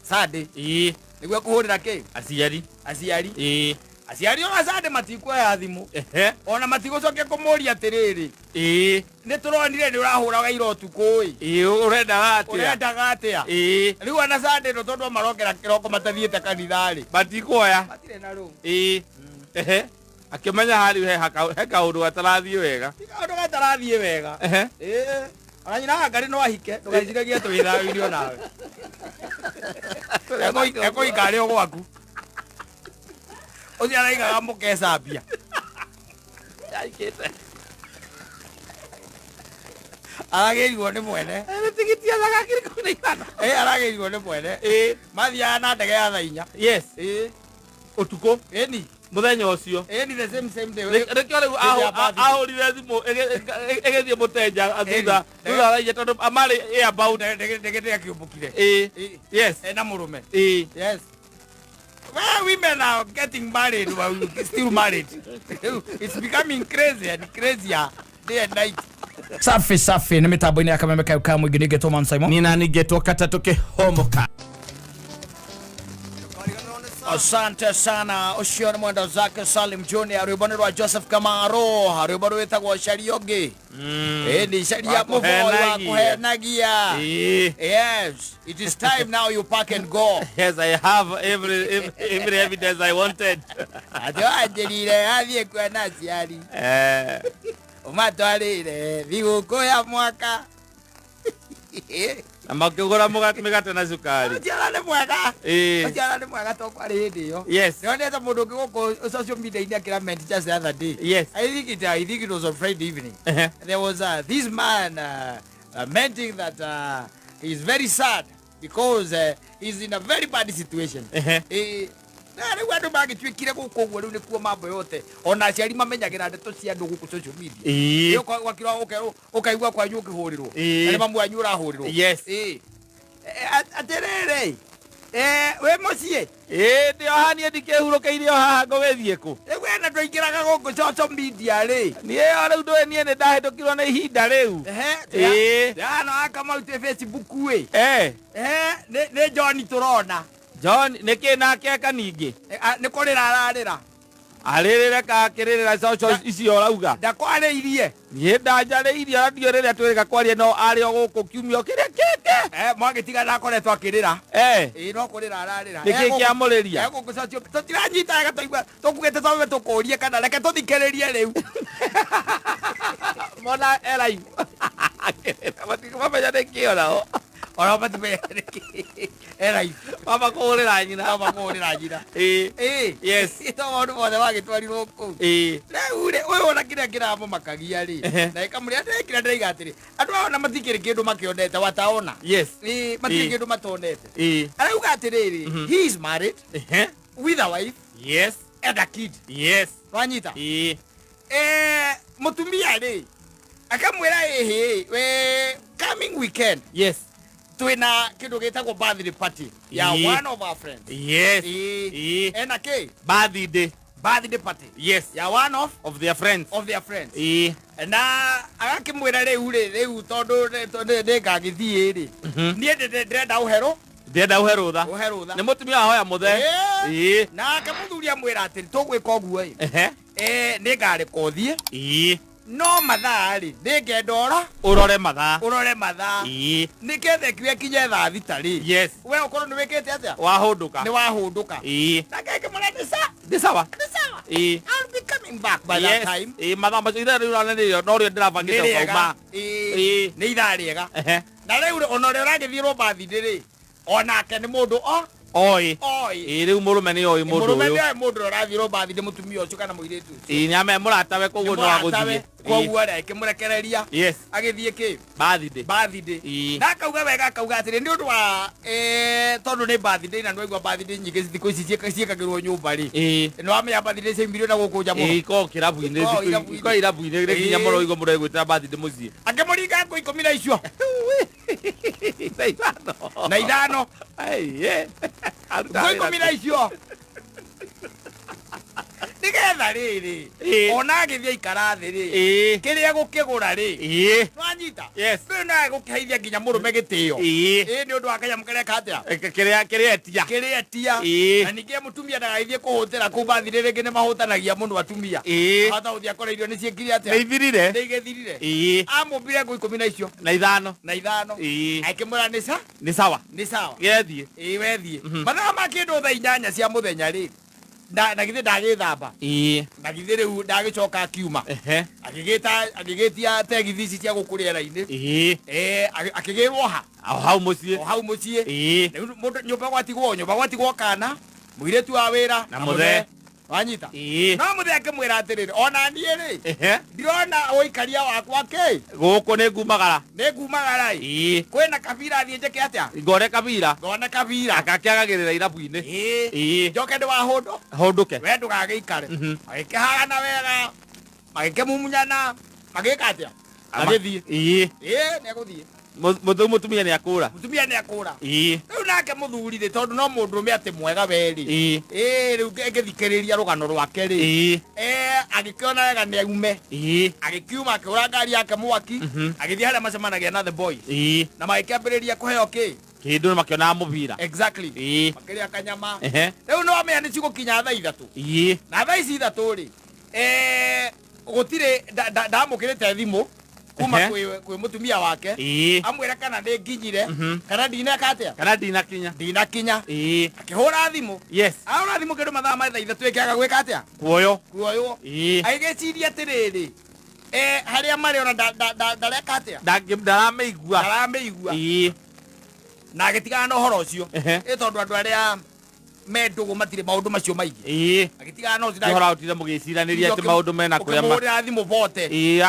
Sunday Ĩĩ. Nĩguo kũhũrĩra kĩ? Aciari. Aciari. Ĩĩ. Aciari ona Sunday matikuoya thimũ. Ehe. Ona matigũcokia kũmũria atĩrĩrĩ, Ĩĩ. nĩ tũronire nĩ ũrahũraga ira ũtukũ ĩ. Ĩĩ, ũrendaga atĩa? Ũrendaga atĩa? Ĩĩ. Rĩu ona Sunday ĩno tondũ marokera kĩroko matathiĩte kanitha rĩ, Matikuoya. Matirĩ na rũm. Ĩĩ. Ehe. Akĩmenya harĩ he kaũndũ gatarathiĩ wega. Ti kaũndũ gatarathiĩ wega. Ehe. Ĩĩ. Ona nyina wa Ngarĩ no ahike, ndũgeciragie atĩ wĩ thayũ-inĩ o nawe. Ekũhika arĩ o gwaku. Ũcio araigaga mũkecambia. Yaikĩte. Aragĩrirwo nĩ mwene. Nĩ tigiti ya thaa 15,000. Ĩ, aragĩrirwo nĩ mwene. Ĩĩ. Mathiaga na ndege ya thaa 4. Yes. Ĩĩ. Ũtukũ. Ĩni. Mũthenya ũcio. Ĩni, the same same day. Nĩkĩo rĩu Hĩndĩ ya birthday. Ahũrire thimũ ĩgĩthiĩ mũtenja thutha Ĩni. Thutha wa thaa 4 tondũ amarĩ airbound. Ndege ndege akĩũmbũkire. Ĩĩ. Ĩĩ. Yes. Ena mũrũme. Ĩĩ. Yes. Well, women are getting married while still married. It's becoming crazy and crazier day and night. Safi safi nĩ mĩtambo-inĩ ya kameme kayo ka mũingĩ nĩngetwo Man Simon. Nina ningetwo katatũ kĩhomoka. Asante sana. Ũcio nĩ mwendo zake Salim Junior, rwĩmbo nĩ rwa Joseph Kamaro, rwĩmbo rwĩtagwo Caria ũngĩ. Ĩni caria mũboi wa Wakũhenagia. kũhenagia. Ĩĩ. Yes, it is time now you pack and go. Yes, I have every evidence I wanted. Atĩ wanjĩrire athiĩ kuona aciari. Ũmatwarĩire thigũkũ ya mwaka. Na makĩgũra mĩgate na cukari. Ũciara nĩ mwega. Ĩĩ. Ũciara nĩ mwega to kwarĩ hĩndĩ ĩyo. Nĩonete mũndũ ũngĩ gũkũ social media-inĩ akĩlament just the other day. I think it was on Friday evening. There was this man lamenting that he's very sad because he's in a very bad situation. Na rĩu andũ magĩtuĩkire gũkũ ũguo rĩu nĩkuo mambo yote ona aciari mamenyagĩra ndeto cia andũ gũkũ social media. Ĩĩ, ũgakira ũkaigua kwanyu ũkĩhũrĩrwo. Na nĩ mamu wanyu ũrahũrĩrwo. Ĩĩ. Atĩrĩrĩ, wĩ mũciĩ? Ĩĩ, ndĩ o haha niĩ ndikĩhurũkĩire o haha ngũgĩthiĩ kũ? Rĩu ena twaingĩraga gũkũ social media rĩ. Niĩ o rĩu ndũĩ niĩ nĩ ndahĩtũkirwo nĩ ihinda rĩu. Ehe. Ĩĩ. Hano akamau twĩ Facebook ĩ. Ehe, nĩ John tũrona. John nĩkĩ nake eka ningĩ? Nĩ kũrĩra ararĩra. Arĩrĩre kakĩrĩrĩra coco icio ũrauga. Ndakwarĩirie. Niĩ ndanjarĩirie ona ndiũĩ rĩrĩa twĩrĩga kwaria no arĩ o gũkũ kiumia o kĩrĩa kĩngĩ. Mwagĩtiga ndakoretwo akĩrĩra. Ĩĩ, no kũrĩra ararĩra. Nĩkĩ kĩamũrĩria? Gũkũ social tũtiranyita wega twaigua tũkugĩte twambe tũkũrie kana reke tũthikĩrĩrie rĩu. Mona e live. Matimamenya nĩkĩ onao. Ona matimenya nĩkĩ. E live. Mama kũhũrĩra nyina. Mama kũhũrĩra nyina. Ĩĩ. Ĩĩ. Yes. To maũndũ mothe wagĩtwarirwo kũu. Ĩĩ. Rĩu rĩ, ũyũ ona kĩrĩa kĩramũmakagia rĩ, na ĩkamũrĩa ndĩrekĩra ndĩraiga atĩrĩ, andũ aya ona matikĩrĩ kĩndũ makĩonete wataona. Ĩĩ, matirĩ kĩndũ matonete. Arauga atĩrĩrĩ, he is married with a wife and a kid. Wanyita? Ĩĩ. Mũtumia rĩ, akamwĩra ĩhĩ, we coming weekend twĩna kĩndũ gĩtagwo birthday party ya one of our friends. Ĩĩ. Ena kĩ? Birthday. Birthday party. Ya one of Of their friends. Of their friends. Na agakĩmwĩra rĩu rĩ, rĩu tondũ nĩngagĩthiĩ rĩ, niĩ ndĩrenda ũherũ. Ndĩrenda ũhe rũtha. Ũhe rũtha. Nĩ mũtumia wahoya mũthe. Ĩĩ. Nake mũthuri amwĩra atĩrĩ, tũgwĩka ũguo ĩ. Nĩngareka ũthiĩ. No mathaa rĩ, nĩngenda ora Ũrore mathaa. Ũrore mathaa. Nĩgetha ĩkiuga ĩkinye thaa 6 rĩ. We ũkorwo nĩ wĩkĩte atĩa? Wahũndũka. Nĩ wahũndũka. Nake akĩmwĩra nĩ sa. Nĩ sawa. Nĩ sawa. I'll be coming back by that time. Ĩĩ, mathaa macio ithaa rĩu ona nĩrĩo no rĩo ndĩrabangĩte Nĩ rĩega. ũkauma. Ĩĩ. Ĩĩ. Nĩ ithaa rĩega. Na rĩu rĩ, ona ũrĩa ũragĩthiĩrwo birthday rĩ, onake nĩ mũndũ o Oĩ. Oĩ. Ĩĩ, rĩu mũrũme nĩ oĩ mũndũ Mũrũme ũyũ. nĩ oĩ mũndũ ũrĩa ũrathiĩrwo birthday mũtumia ũcio kana mũirĩtu ũcio. Ĩĩ, nĩ ame mũratawe koguo no Mũratawe, agũthiĩ. Koguo rĩ, akĩmũrekereria. Agĩthiĩ kĩ? Birthday. Birthday. Ĩĩ. Na akauga wega akauga atĩrĩ nĩ ũndũ wa tondũ nĩ birthday na nĩwaigua birthday nyingĩ thikũ ici ciĩkagĩrwo nyũmba rĩ. Nĩ wamenya birthday ciaimirio na gũkũ nja mũno. Ĩĩ, ikoragwo kĩrabu-inĩ, Ikoragwo thikũ irabu-inĩ. ikoragwo irabu-inĩ rĩ nginya mũno ũigua mũndũ agĩgwĩtĩra birthday mũciĩ. Akĩmũringa ngũ 10 na icio. Na ithano. Na ithano. Aiye. Ngũ 10 na icio. Nĩgetha rĩrĩ, ona agĩthiĩ aikara thĩ rĩ, kĩrĩa gũkĩgũra rĩ, nwanyita? Yes. Rĩu no egũkĩheithia nginya mũrũme gĩtĩo. Ĩĩ, nĩ ũndũ wa kanyamũ karĩa ka atĩa? Kĩrĩa kĩrĩa etia. Kĩrĩa etia. Na ningĩ mũtumia ndagagĩthiĩ kũhũtĩra kũu bathirĩ, rĩngĩ nĩ mahũtanagia mũno atumia. Hata gũthiĩ akora irio nĩ ciĩkire atĩa? Nĩ ithirire. Nĩ igĩthirire. Amũmbire ngũ 10 na icio. Na ithano. Na ithano. Akĩmwĩra nĩ sa Nĩ sawa. Nĩ sawa. Gethiĩ. Ĩĩ, wethiĩ. Mathaa ma kĩndũ thaa 8 cia mũthenya rĩ, na githĩ ndagĩthamba? Na githĩ rĩu ndagĩcoka akiuma? Agĩgĩta, agĩgĩtia tegithi ici cia gũkũ rĩera-inĩ. Akĩgĩrwo ha? O hau mũciĩ. O hau mũciĩ. Rĩu mũndũ nyũmba gwatigwo kana mũirĩtu wa wĩra. Na mũthee. Wanyita? No mũthee akĩmwĩra atĩrĩrĩ, ona niĩ rĩ, ndirona ũikaria wakwa kĩ. Gũkũ nĩ ngumagara. Nĩ ngumagara ĩ. Kwĩna kabira, thiĩ njĩke atĩa? Ngone kabira. Ngone kabira. Agakĩagagĩrĩra irabu-inĩ. Njoke ndĩ wa hũndũ. Hũndũke. We ndũgagĩikare. Magĩkĩhagana wega, magĩkĩmumunyana, magĩka atĩa, magĩthiĩ. Ĩĩ, nĩ egũthiĩ. Mũthuu mũtumia nĩ akũra. Mũtumia nĩ akũra. Rĩu nake mũthuri rĩ, tondũ no mũndũrũme atĩ mwega we rĩ, ĩĩ, rĩu ngĩthikĩrĩria rũgano rwake rĩ, agĩkĩona wega nĩ aume. Agĩkiuma, akĩhũra ngari yake mwaki, agĩthiĩ harĩa macemanagia na the boys, na magĩkĩambĩrĩria kũheo kĩ. Kĩndũ makĩonaga mũbira. Exactly. Makĩrĩa kanyama. Rĩu no amenya nĩ cigũkinya thaa 3. Na thaa ici 3 rĩ, gũtirĩ ndamũkĩrĩte thimũ kuma kwĩ mũtumia wake, amwĩre kana nĩ nginyire, kana ndineka atĩa. Kana ndinakinya. Ndinakinya. Akĩhũra thimũ. Ahũra thimũ kĩndũ mathaa ma thaa 3, ĩkĩaga gwĩka atĩa? Kuoyo. Kuoywo. Agĩgĩciria atĩrĩrĩ, harĩa marĩ ona ndareka atĩa? Ndaramĩigua. Ndaramĩigua. Na agĩtigana na ũhoro ũcio. Ĩ tondũ andũ arĩa me ndũgũ matirĩ maũndũ macio maingĩ. Agĩtigana na ũcio. Ũhoro ũtinde mũgĩciranĩria atĩ maũndũ mena kũrĩa ma Ũkĩmũhũrĩra thimũ bote. Ĩĩ,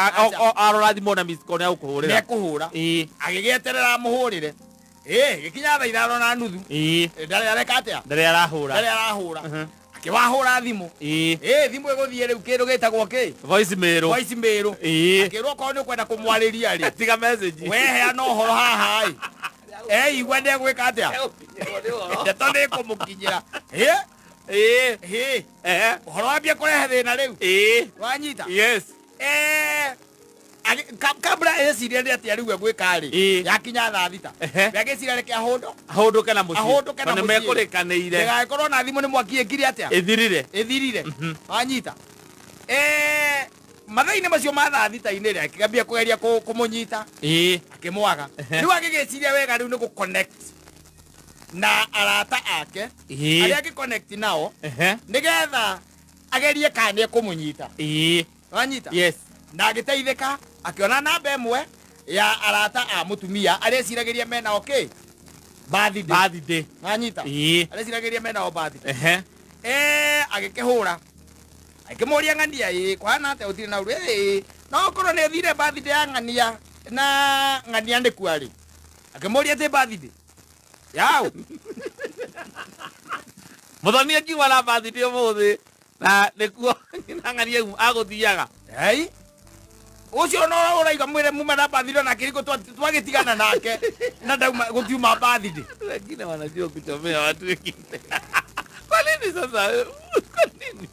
arora thimũ na miss call nĩ agũkũhũrĩra. Nĩekũhũra. Agĩgĩeterera amũhũrĩre. Ĩ gĩkinya thaa 5:30, ndarĩ areka atĩa? Ndarĩ arahũra. Ndarĩ arahũra. Akĩwahũra thimũ. Ĩ thimũ ĩgũthiĩ rĩu kĩndũ gĩtagwo kĩ? Voice mail. Voice mail. Akĩrwo okorwo nĩ ũkwenda kũmwarĩria rĩ, tiga message. We heana ũhoro haha ĩ, eigua ndegwĩka atĩa, ndeto nĩ ĩkũmũkinyĩra. Ĩ ĩ ũhoro wambia kũrehe thĩna rĩu. Wanyita? Yes. Kabla eciria nĩ atĩa rĩu egwĩka rĩ, yakinya thaa 6, agĩciria reke ahũndũ. Ahũndũke na mũciĩ. Ahũndũke na Tondũ mũciĩ. nĩmekũrĩkanĩire. Ndĩgagĩkorwo na thimũ nĩ mwaki ĩkire atĩa? Ĩthirire. Ĩthirire. Wanyita? Mathaa-inĩ macio ma thaa 6-inĩ rĩ, akĩambia kũgeria kũmũnyita, akĩmwaga. Rĩu agĩgĩciria wega rĩu nĩ gũ-connect na arata ake, arĩa angĩ-connect nao, nĩgetha agerie kana nĩ ekũmũnyita. Wanyita? Yes. Na agĩteithĩka, akĩona namba ĩmwe ya arata a mũtumia arĩa eciragĩria menao kĩ birthday. Birthday. Wanyita? Arĩa eciragĩria menao birthday. Agĩkĩhũra, akĩmũria, "Ng'ania ĩ kũhana atĩa? Ũtirĩ na ũru? Ĩ no ũkorwo nĩ ũthire birthday ya ng'ania na ng'ania nĩ kua rĩ?" Akĩmũria atĩ birthday yau? Mũthoni akiuma na birthday ũmũthĩ na nĩkuo na ng'ania agũthiaga. Ei, ũcio no ũraiga mwĩre muma na birthday, na kĩriko twagĩtigana nake na ndauma gũtiuma birthday. Watu wengine wanajua kuchomea watu wengine. Kwa nini sasa? Kwa nini?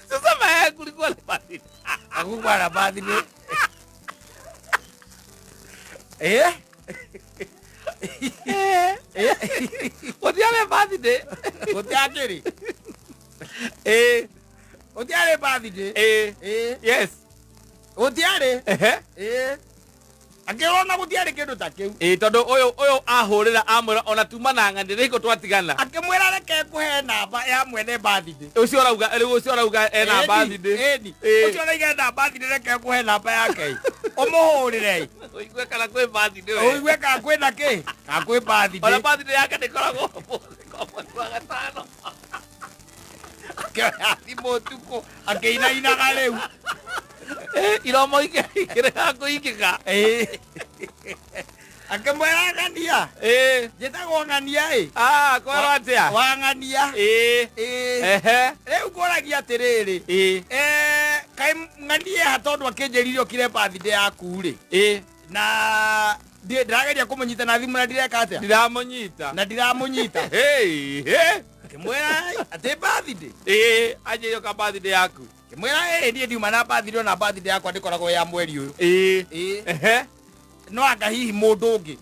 Sasa maya kulikuwa na birthday. Hakukuwa na birthday. Eh? Gũtiarĩ birthday. Gũtiakĩrĩ. Gũtiarĩ birthday. Yes. Gũtiarĩ. Akĩrona gũtiarĩ kĩndũ ta kĩu. Ĩĩ, tondũ ũyũ ahũrĩra amwĩra ona tuma na ng'ania nĩko twatigana. Akĩmwĩra reke ngũhe namba ya mwene birthday. Ũcio ũrauga rĩu, ũcio ũrauga ena birthday. Ĩni. Ũcio ũrauga ena birthday, reke ngũhe namba yake ũmũhũrĩre. Ũigue kana kwĩ birthday we. Ũigue kana kwĩna kĩ, kana kwĩ birthday. Ona birthday yake ndĩkoragwo ũmũthĩ kwa mweri wa gatano. Akĩoya thimũ ũtukũ akĩinainaga rĩu. Iromo ikĩrega kũingĩka. Akĩmwĩra, "Ng'ania, njĩtagwo ng'ania ĩ." Ah, kwerwo atĩa? Wa ng'ania. Rĩu ngũragia atĩrĩrĩ, kaĩ ng'ania ha? Tondũ akĩnjĩrire ũkire birthday yaku rĩ, na ndĩrageria kũmũnyita na thimũ na ndireka atĩa? Ndiramũnyita. Na ndiramũnyita. Hey, hey. Akĩmwĩra atĩ birthday. Ĩĩ, anjĩrio ka birthday yaku. Akĩmwĩra ĩĩ, niĩ ndiuma na birthday, ona birthday yakwa ndĩkoragwo ya mweri ũyũ. Ĩĩ. No anga hihi mũndũ ũngĩ.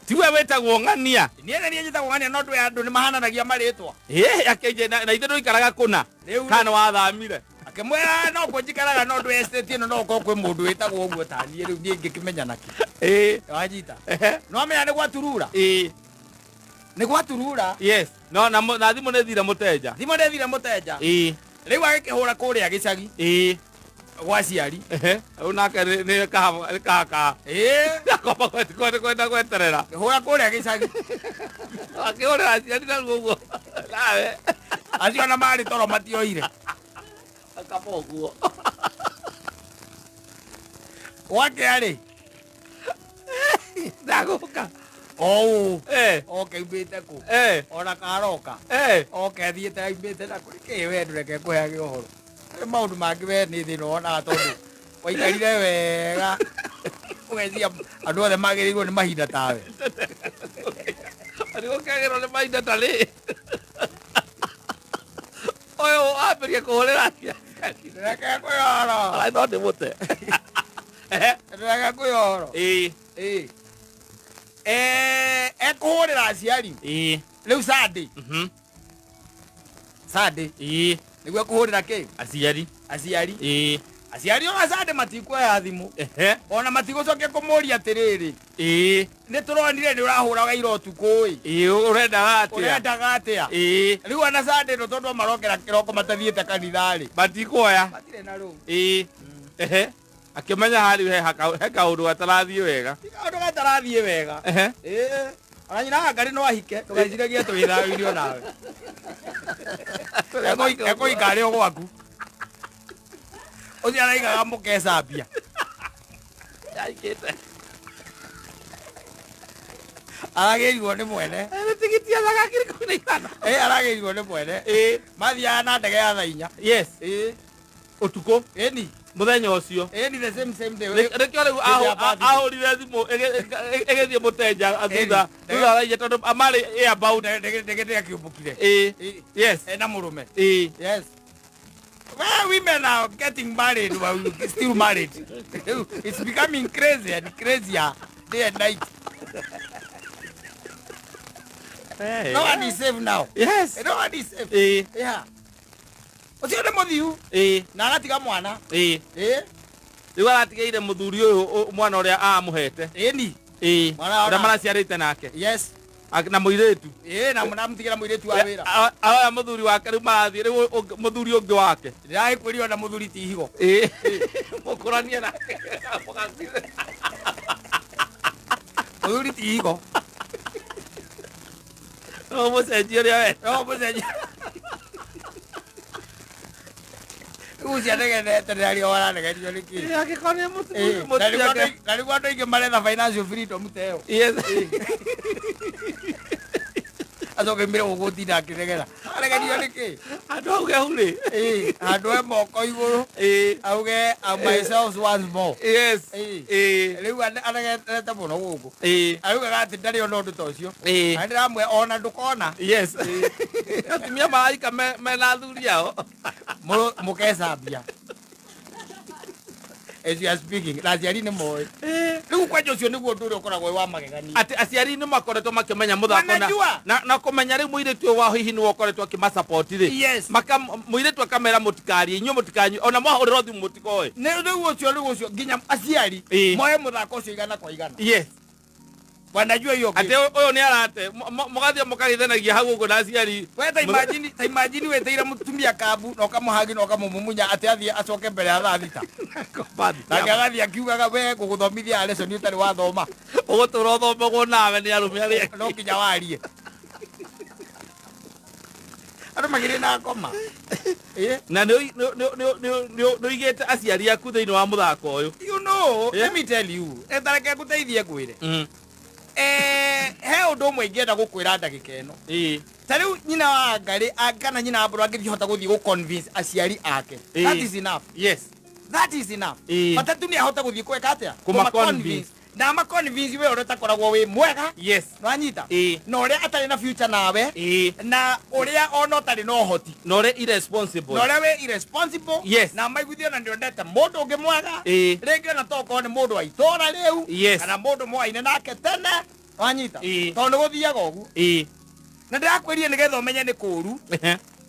Tiwe wĩtagwo ng'ania? Niĩ nĩ niĩ njĩtagwo ng'ania, no ndũĩ andũ nĩ mahananagia marĩtwa. Ĩĩ, akĩnjĩ na ithe ndũikaraga kũna. Rĩu Kana wathamire? Akĩmwĩra no kuo njikaraga, no ndũ estate ĩno no ũkorwo kwĩ mũndũ wĩtagwo ũguo ta niĩ, rĩu niĩ ingĩkĩmenya nakĩ? Wanyita? No amenya nĩ gwaturura. Nĩ gwaturura. Yes. No na na thimũ nĩ thire mũtenja. Thimũ nĩ thire mũtenja. Rĩu agĩkĩhũra kũrĩa gĩcagi gwa ciari. Rĩu nake nĩ kaha nĩ kaha. Akomba kwenda kwenda gweterera. Kĩhũra kũrĩa gĩcagi. Akĩhũrĩra aciari naruo ũguo. Nawe. Acio ona marĩ toro matioire. Akaba ũguo. Gwakĩa rĩ. Ndagũka. O ũũ. Oke aumĩte kũ? Ona karoka. Oke athiĩte aumĩte na kũ? Nĩkĩ we ndũreke ngũheage ũhoro? Harĩ maũndũ mangĩ we nĩ thĩna wonaga tondũ waikarire wega ũgeciria andũ othe magĩrĩirwo nĩ mahinda tawe. Nĩ gũkĩagĩrwo nĩ mahinda ta rĩ. Ũyũ wambĩrĩria kũhũrĩra aciari. Ndũreke ngũhe ũhoro. Ai, no ndĩmũte. Ndũreke ngũhe ũhoro. Ĩĩ. Ekũhũrĩra aciari. Rĩu Sunday. Sunday. Nĩguo ekũhũrĩra kĩ? Aciari. Aciari. Aciari ona Sunday matikuoya thimũ. Ona matigũcokia kũmũria atĩrĩrĩ. Nĩ tũronire nĩ ũrahũraga ira ũtukũ ĩ. Ũrendaga atĩa? Ũrendaga atĩa? Rĩu ona Sunday ĩno tondũ marokera kĩroko matathiĩte kanitha rĩ. Matikuoya. Matirĩ na rũu. Akĩmenya harĩ he kaũndũ gatarathiĩ wega. Ti kaũndũ gatarathiĩ wega. Ona nyina wa Ngarĩ no ahike, ndũgeciragie twĩ thayũ-inĩ o nawe. Ekũhika arĩ o gwaku. Ũcio araigaga mũkecambia. Ahikĩte. Aragĩrirwo nĩ mwene. Nĩ tigiti ya thaa 15,000. Aragĩrirwo nĩ mwene. Mathiaga na ndege ya thaa 4. Yes. Ũtukũ. Ĩni. Mũthenya ũcio. Ĩni the same same day. Rĩkĩo rĩu ahũrire thimũ ĩgĩthiĩ mũtenja thutha thutha wa inya tondũ marĩ airbound. Ndege ndĩakĩũmbũkire. Yes. Ena mũrũme. Yes. Well, women are getting married while still married. It's becoming crazy and crazier day and night. Hey. No one is safe now. Yes. No one is safe. Yeah. Ũcio nĩ mũthiu. Na agatiga mwana. Rĩu aratigĩire mũthuri ũyũ mwana ũrĩa amũhete. Ĩni. Mwana Ũrĩa maraciarĩte nake. Yes. Na mũirĩtu. Na mũramũtigĩra mũirĩtu wa wĩra. Aroya mũthuri wake rĩu marathiĩ rĩu mũthuri ũngĩ wake. Ndĩragĩkwĩrire ona mũthuri ti higo. Mũkũranie nake. Mũthuri ti higo. No mũcenjie ũrĩa we. No mũcenjie. Rĩu cianegenete nĩ arĩa waranegenio nĩ kĩ? Angĩkorwo nĩ mũtumia. Na rĩu andũ aingĩ maretha financial freedom ta ĩyo. Yes. Acoke aumĩre gũkũ ũtinda akĩnegena. Aregenio nĩ kĩ? Andũ auge hau rĩ. Andũ e moko igũrũ. Auge myself once more. Yes. Rĩu anegenete mũno gũkũ. Augaga atĩ ndarĩ ona ũndũ ta ũcio. Na ndĩramwĩra ona ndũkona. Yes. Atumia maraika mena athuri ao. Mũkecambia. As you are speaking, na aciari nĩ moĩ. Rĩu kwanja ũcio nĩguo ũndũ ũrĩa ũkoragwo wĩ wa magegania. Atĩ aciari nĩ makoretwo makĩmenya mũthako Wanajua. na kũmenya rĩu mũirĩtu ũyũ wao hihi nĩwe ũkoretwo akĩmasupport rĩ. Yes. Mũirĩtu akamera mũtikarie, inyuĩ mũtikanyue, ona mwahũrĩrwo thimũ mũtikoe. Nĩ rĩu ũcio, rĩu ũcio nginya aciari moe mũthako ũcio igana kwa igana. Yes. Wanajua hiyo Atĩ game. ũyũ nĩ arate, mũgathiĩ mũkagĩthanagia hau ũguo na aciari. We ta imagine wĩtĩire mũtumia kambu na ũkamũhagi na ũkamũmumunya atĩ athiĩ acoke mbere ya thaa 6. Nake agathiĩ akiugaga we ngũgũthomithia lesson ũtarĩ wathoma. Ũgũtũra ũthomagwo nawe nĩ arũme arĩa angĩ. No nginya warie. Andũ magĩrĩ na ngoma. Na nĩ ũigĩte aciari aku thĩinĩ wa mũthako ũyũ. You know, let me tell you. Ta reke ngũteithie ngwĩre. He ũndũ ũmwe ingĩenda gũkwĩra ndagĩka ĩno. Ta rĩu nyina wa Ngarĩ, kana nyina wa Mbũrũ angĩthiĩ hota gũthiĩ gũ-convince aciari ake. That is enough. Yes. That is enough. Bata tu nĩ ahote gũthiĩ gwĩka atĩa? Kũma-convince. Kũma-convince. Na maconvince we ũrĩa ũtakoragwo wĩ mwega. Yes. Nwanyita? Ĩĩ. Na ũrĩa atarĩ na future nawe. Ĩĩ. Na ũrĩa ona ũtarĩ na ũhoti. Na ũrĩa irresponsible. Na ũrĩa wĩ irresponsible. Yes. Na maiguithio ona nĩondete mũndũ ũngĩ mwega. Ĩĩ. Rĩngĩ ona tokorwo nĩ mũndũ wa itũra rĩu. Yes. Kana mũndũ mwaine nake tene. Wanyita? Ĩĩ. Tondũ nĩ gũthiaga ũguo. Ĩĩ. Na ndĩrakwĩrire nĩgetha ũmenye nĩ kũũru.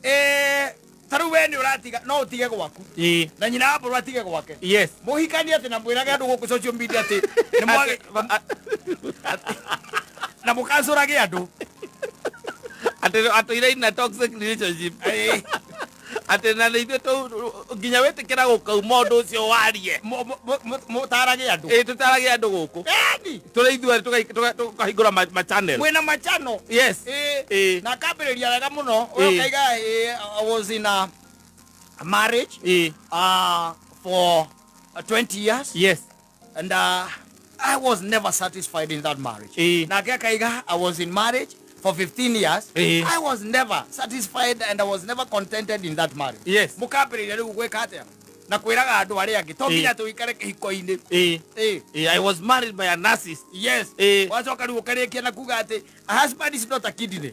Ehe. Ta rĩu we nĩ ũratiga no ũtige gwaku. Ĩĩ. Na nyina wa mbũrũ atige gwake. Yes. Mũhikanie atĩ na mwĩrage andũ gũkũ social media atĩ nĩ mwage na mũkacũrage andũ. Atĩ atũire in a toxic relationship. Ĩĩ. Atĩ na nĩ ithuĩ nginya wĩtĩkĩra gũkauma ũndũ ũcio warie. Mũtarage andũ. Ĩĩ, tũtarage andũ gũkũ. Ĩni. Tũrĩ ithuerĩ tũkahingũra ma channel. Mwĩna machannel. Yes. Ĩĩ. Ĩĩ. Na akambĩrĩria wega mũno. Ĩĩ. Ũkaiga ĩĩ, I was in a marriage Ĩĩ. For 20 years. Yes. And I was never satisfied in that marriage. Ĩĩ. Nake akaiga I was in marriage for 15 years. Ĩĩ. I was never satisfied and I was never contented in that marriage. Yes. Mũkambĩrĩria rĩu gwĩka atĩa? Na kwĩraga andũ arĩa angĩ to Ĩĩ. nginya tũikare kĩhiko-inĩ. Ĩĩ. Ĩĩ. Ĩĩ, I was married by a narcissist. Yes. Ĩĩ. Wacoka rĩu ũkarĩkia na kuga atĩ a husband is not a kidney.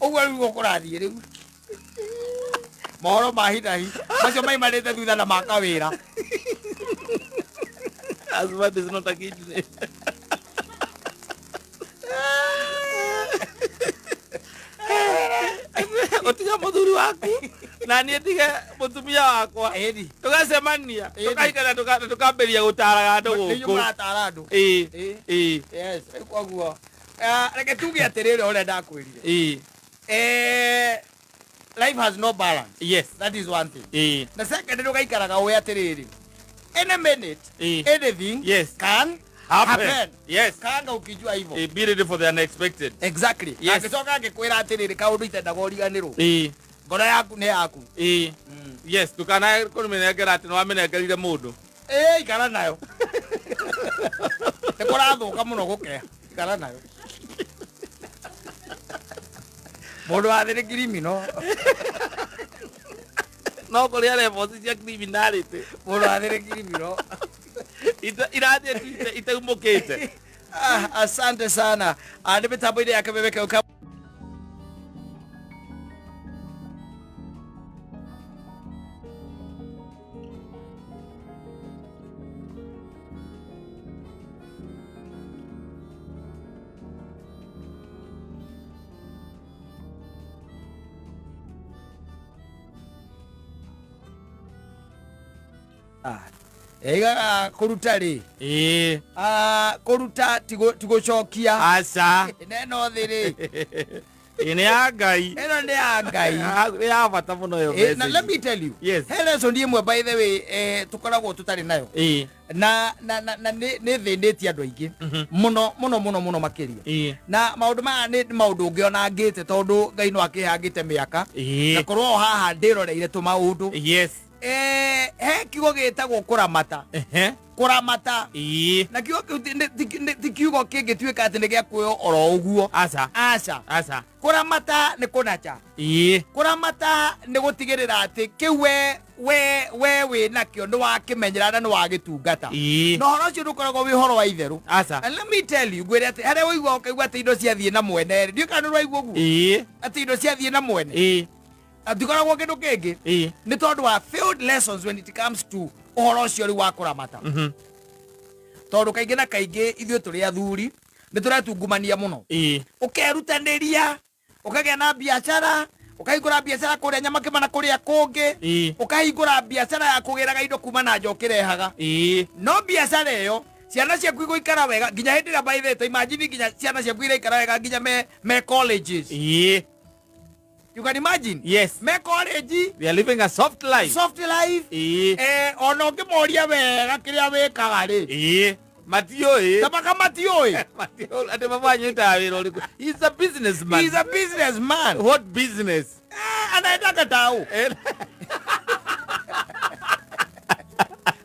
Ũguo rĩu kũrathiĩ rĩu. Mohoro ma hinahi macio maimanĩte thutha na makawĩra. Husband is not a kidney. Ũtige mũthuri waku na niĩ ndige mũtumia wakwa. Ĩni. Tũgacemania, Ĩni. tũkahikania, tũkambĩrĩria gũtaraga andũ Nĩ inyuĩ gũkũ. mũratara andũ. Ĩĩ. Ĩĩ. Ĩĩ. Yes, rĩu koguo reke tuge atĩrĩrĩ ũrĩa ndakwĩrire. Ĩĩ. Life has no balance. Yes. That is one thing. Ĩĩ. Na second nĩ ũgaikaraga ũĩ atĩrĩrĩ, any minute Ĩĩ. anything Yes. can Happen. happen. Yes. Kanga ukijua hivyo. Ĩĩ, be ready for the unexpected. Exactly. Yes. Angĩcoka angĩkwĩra atĩrĩrĩ kaũndũ itendaga ũriganĩrwo. Ĩĩ. Ngoro yaku nĩ yaku. Ĩĩ. Yes, ndũkanae kũmĩnengera atĩ nĩwamĩnengerire mũndũ. Ĩĩ, ikara nayo. Nĩ kũrathũka mũno gũkea. Ikara nayo. Mũndũ wa thĩ nĩ criminal. No kũrĩa levels cia criminality. Mũndũ wa thĩ nĩ criminal. Irathiĩ tu itaumũkĩte. Ah, asante sana. Nĩ mĩtambo-inĩ ya Kameme kau ka Eigaga kũruta rĩ. Ĩĩ. Ah, kũruta ti gũcokia. Aca. Neno thĩ rĩ. Ĩĩ, nĩ ya Ngai. Ĩno nĩ ya Ngai. Nĩ ya bata mũno ĩyo Na message. let me tell you. Yes. He lesson ĩmwe by the way tũkoragwo tũtarĩ nayo. Ĩĩ. Na nĩ thĩnĩtie andũ aingĩ mũno mũno mũno mũno makĩria. Ĩĩ. Na maũndũ maya nĩ maũndũ ũngĩona ngĩte tondũ Ngai no akĩhangĩte mĩaka. Ĩĩ. Na korwo o haha ndĩroreire tũmaũndũ. Yes. He kiugo gĩtagwo kũramata. Ehe. Kũramata. Ĩĩ. Na kiugo kĩu ti kiugo kĩngĩtuĩka atĩ nĩ gĩa kuoywo oro ũguo. Aca. Aca. Aca. Kũramata nĩ kũnacha. Ĩĩ. Kũramata nĩ gũtigĩrĩra atĩ kĩu we wĩ nakĩo nĩ wakĩmenyera na nĩ wagĩtungata. Ĩĩ. Na ũhoro ũcio ndũkoragwo wĩ ũhoro wa itherũ. Aca. And let me tell you, ngwĩre atĩ harĩa ũigua ũkaigua atĩ indo ciathiĩ na mwene rĩ, ndiũĩ kana nĩ ũraigua ũguo. Ĩĩ. Atĩ indo ciathiĩ na mwene. Ĩĩ. Atikoragwo kĩndũ kĩngĩ. Ĩĩ. Nĩ tondũ wa failed lessons when it comes to ũhoro ũcio rĩu wa kũramata. Tondũ kaingĩ na kaingĩ ithuĩ tũrĩ athuri nĩ tũretungumania mũno. Ĩĩ. Ũkerutanĩria, ũkagĩa na biacara, ũkahingũra biacara kũrĩa Nyamakĩma na kũrĩa kũngĩ. Ĩĩ. Ũkahingũra biacara ya kũgĩraga indo kuma na nja ũkĩrehaga. Ĩĩ. No biacara ĩyo ciana ciaku igũikara wega nginya hĩndĩ ĩrĩa by the way, imagine nginya ciana ciaku iraikara wega nginya me colleges. Ĩĩ. You can imagine. Yes. Me college. We are living a soft life. Soft life. Ĩĩ. Ona ũngĩmoria wega kĩrĩa wĩkaga rĩ. Ĩĩ. Matiũĩ. Tabaka matiũĩ. Matiũĩ. Atĩ baba wanyu etaga wĩra ũrĩkũ? He's a businessman. He's a businessman. What business? Anaendaga tao.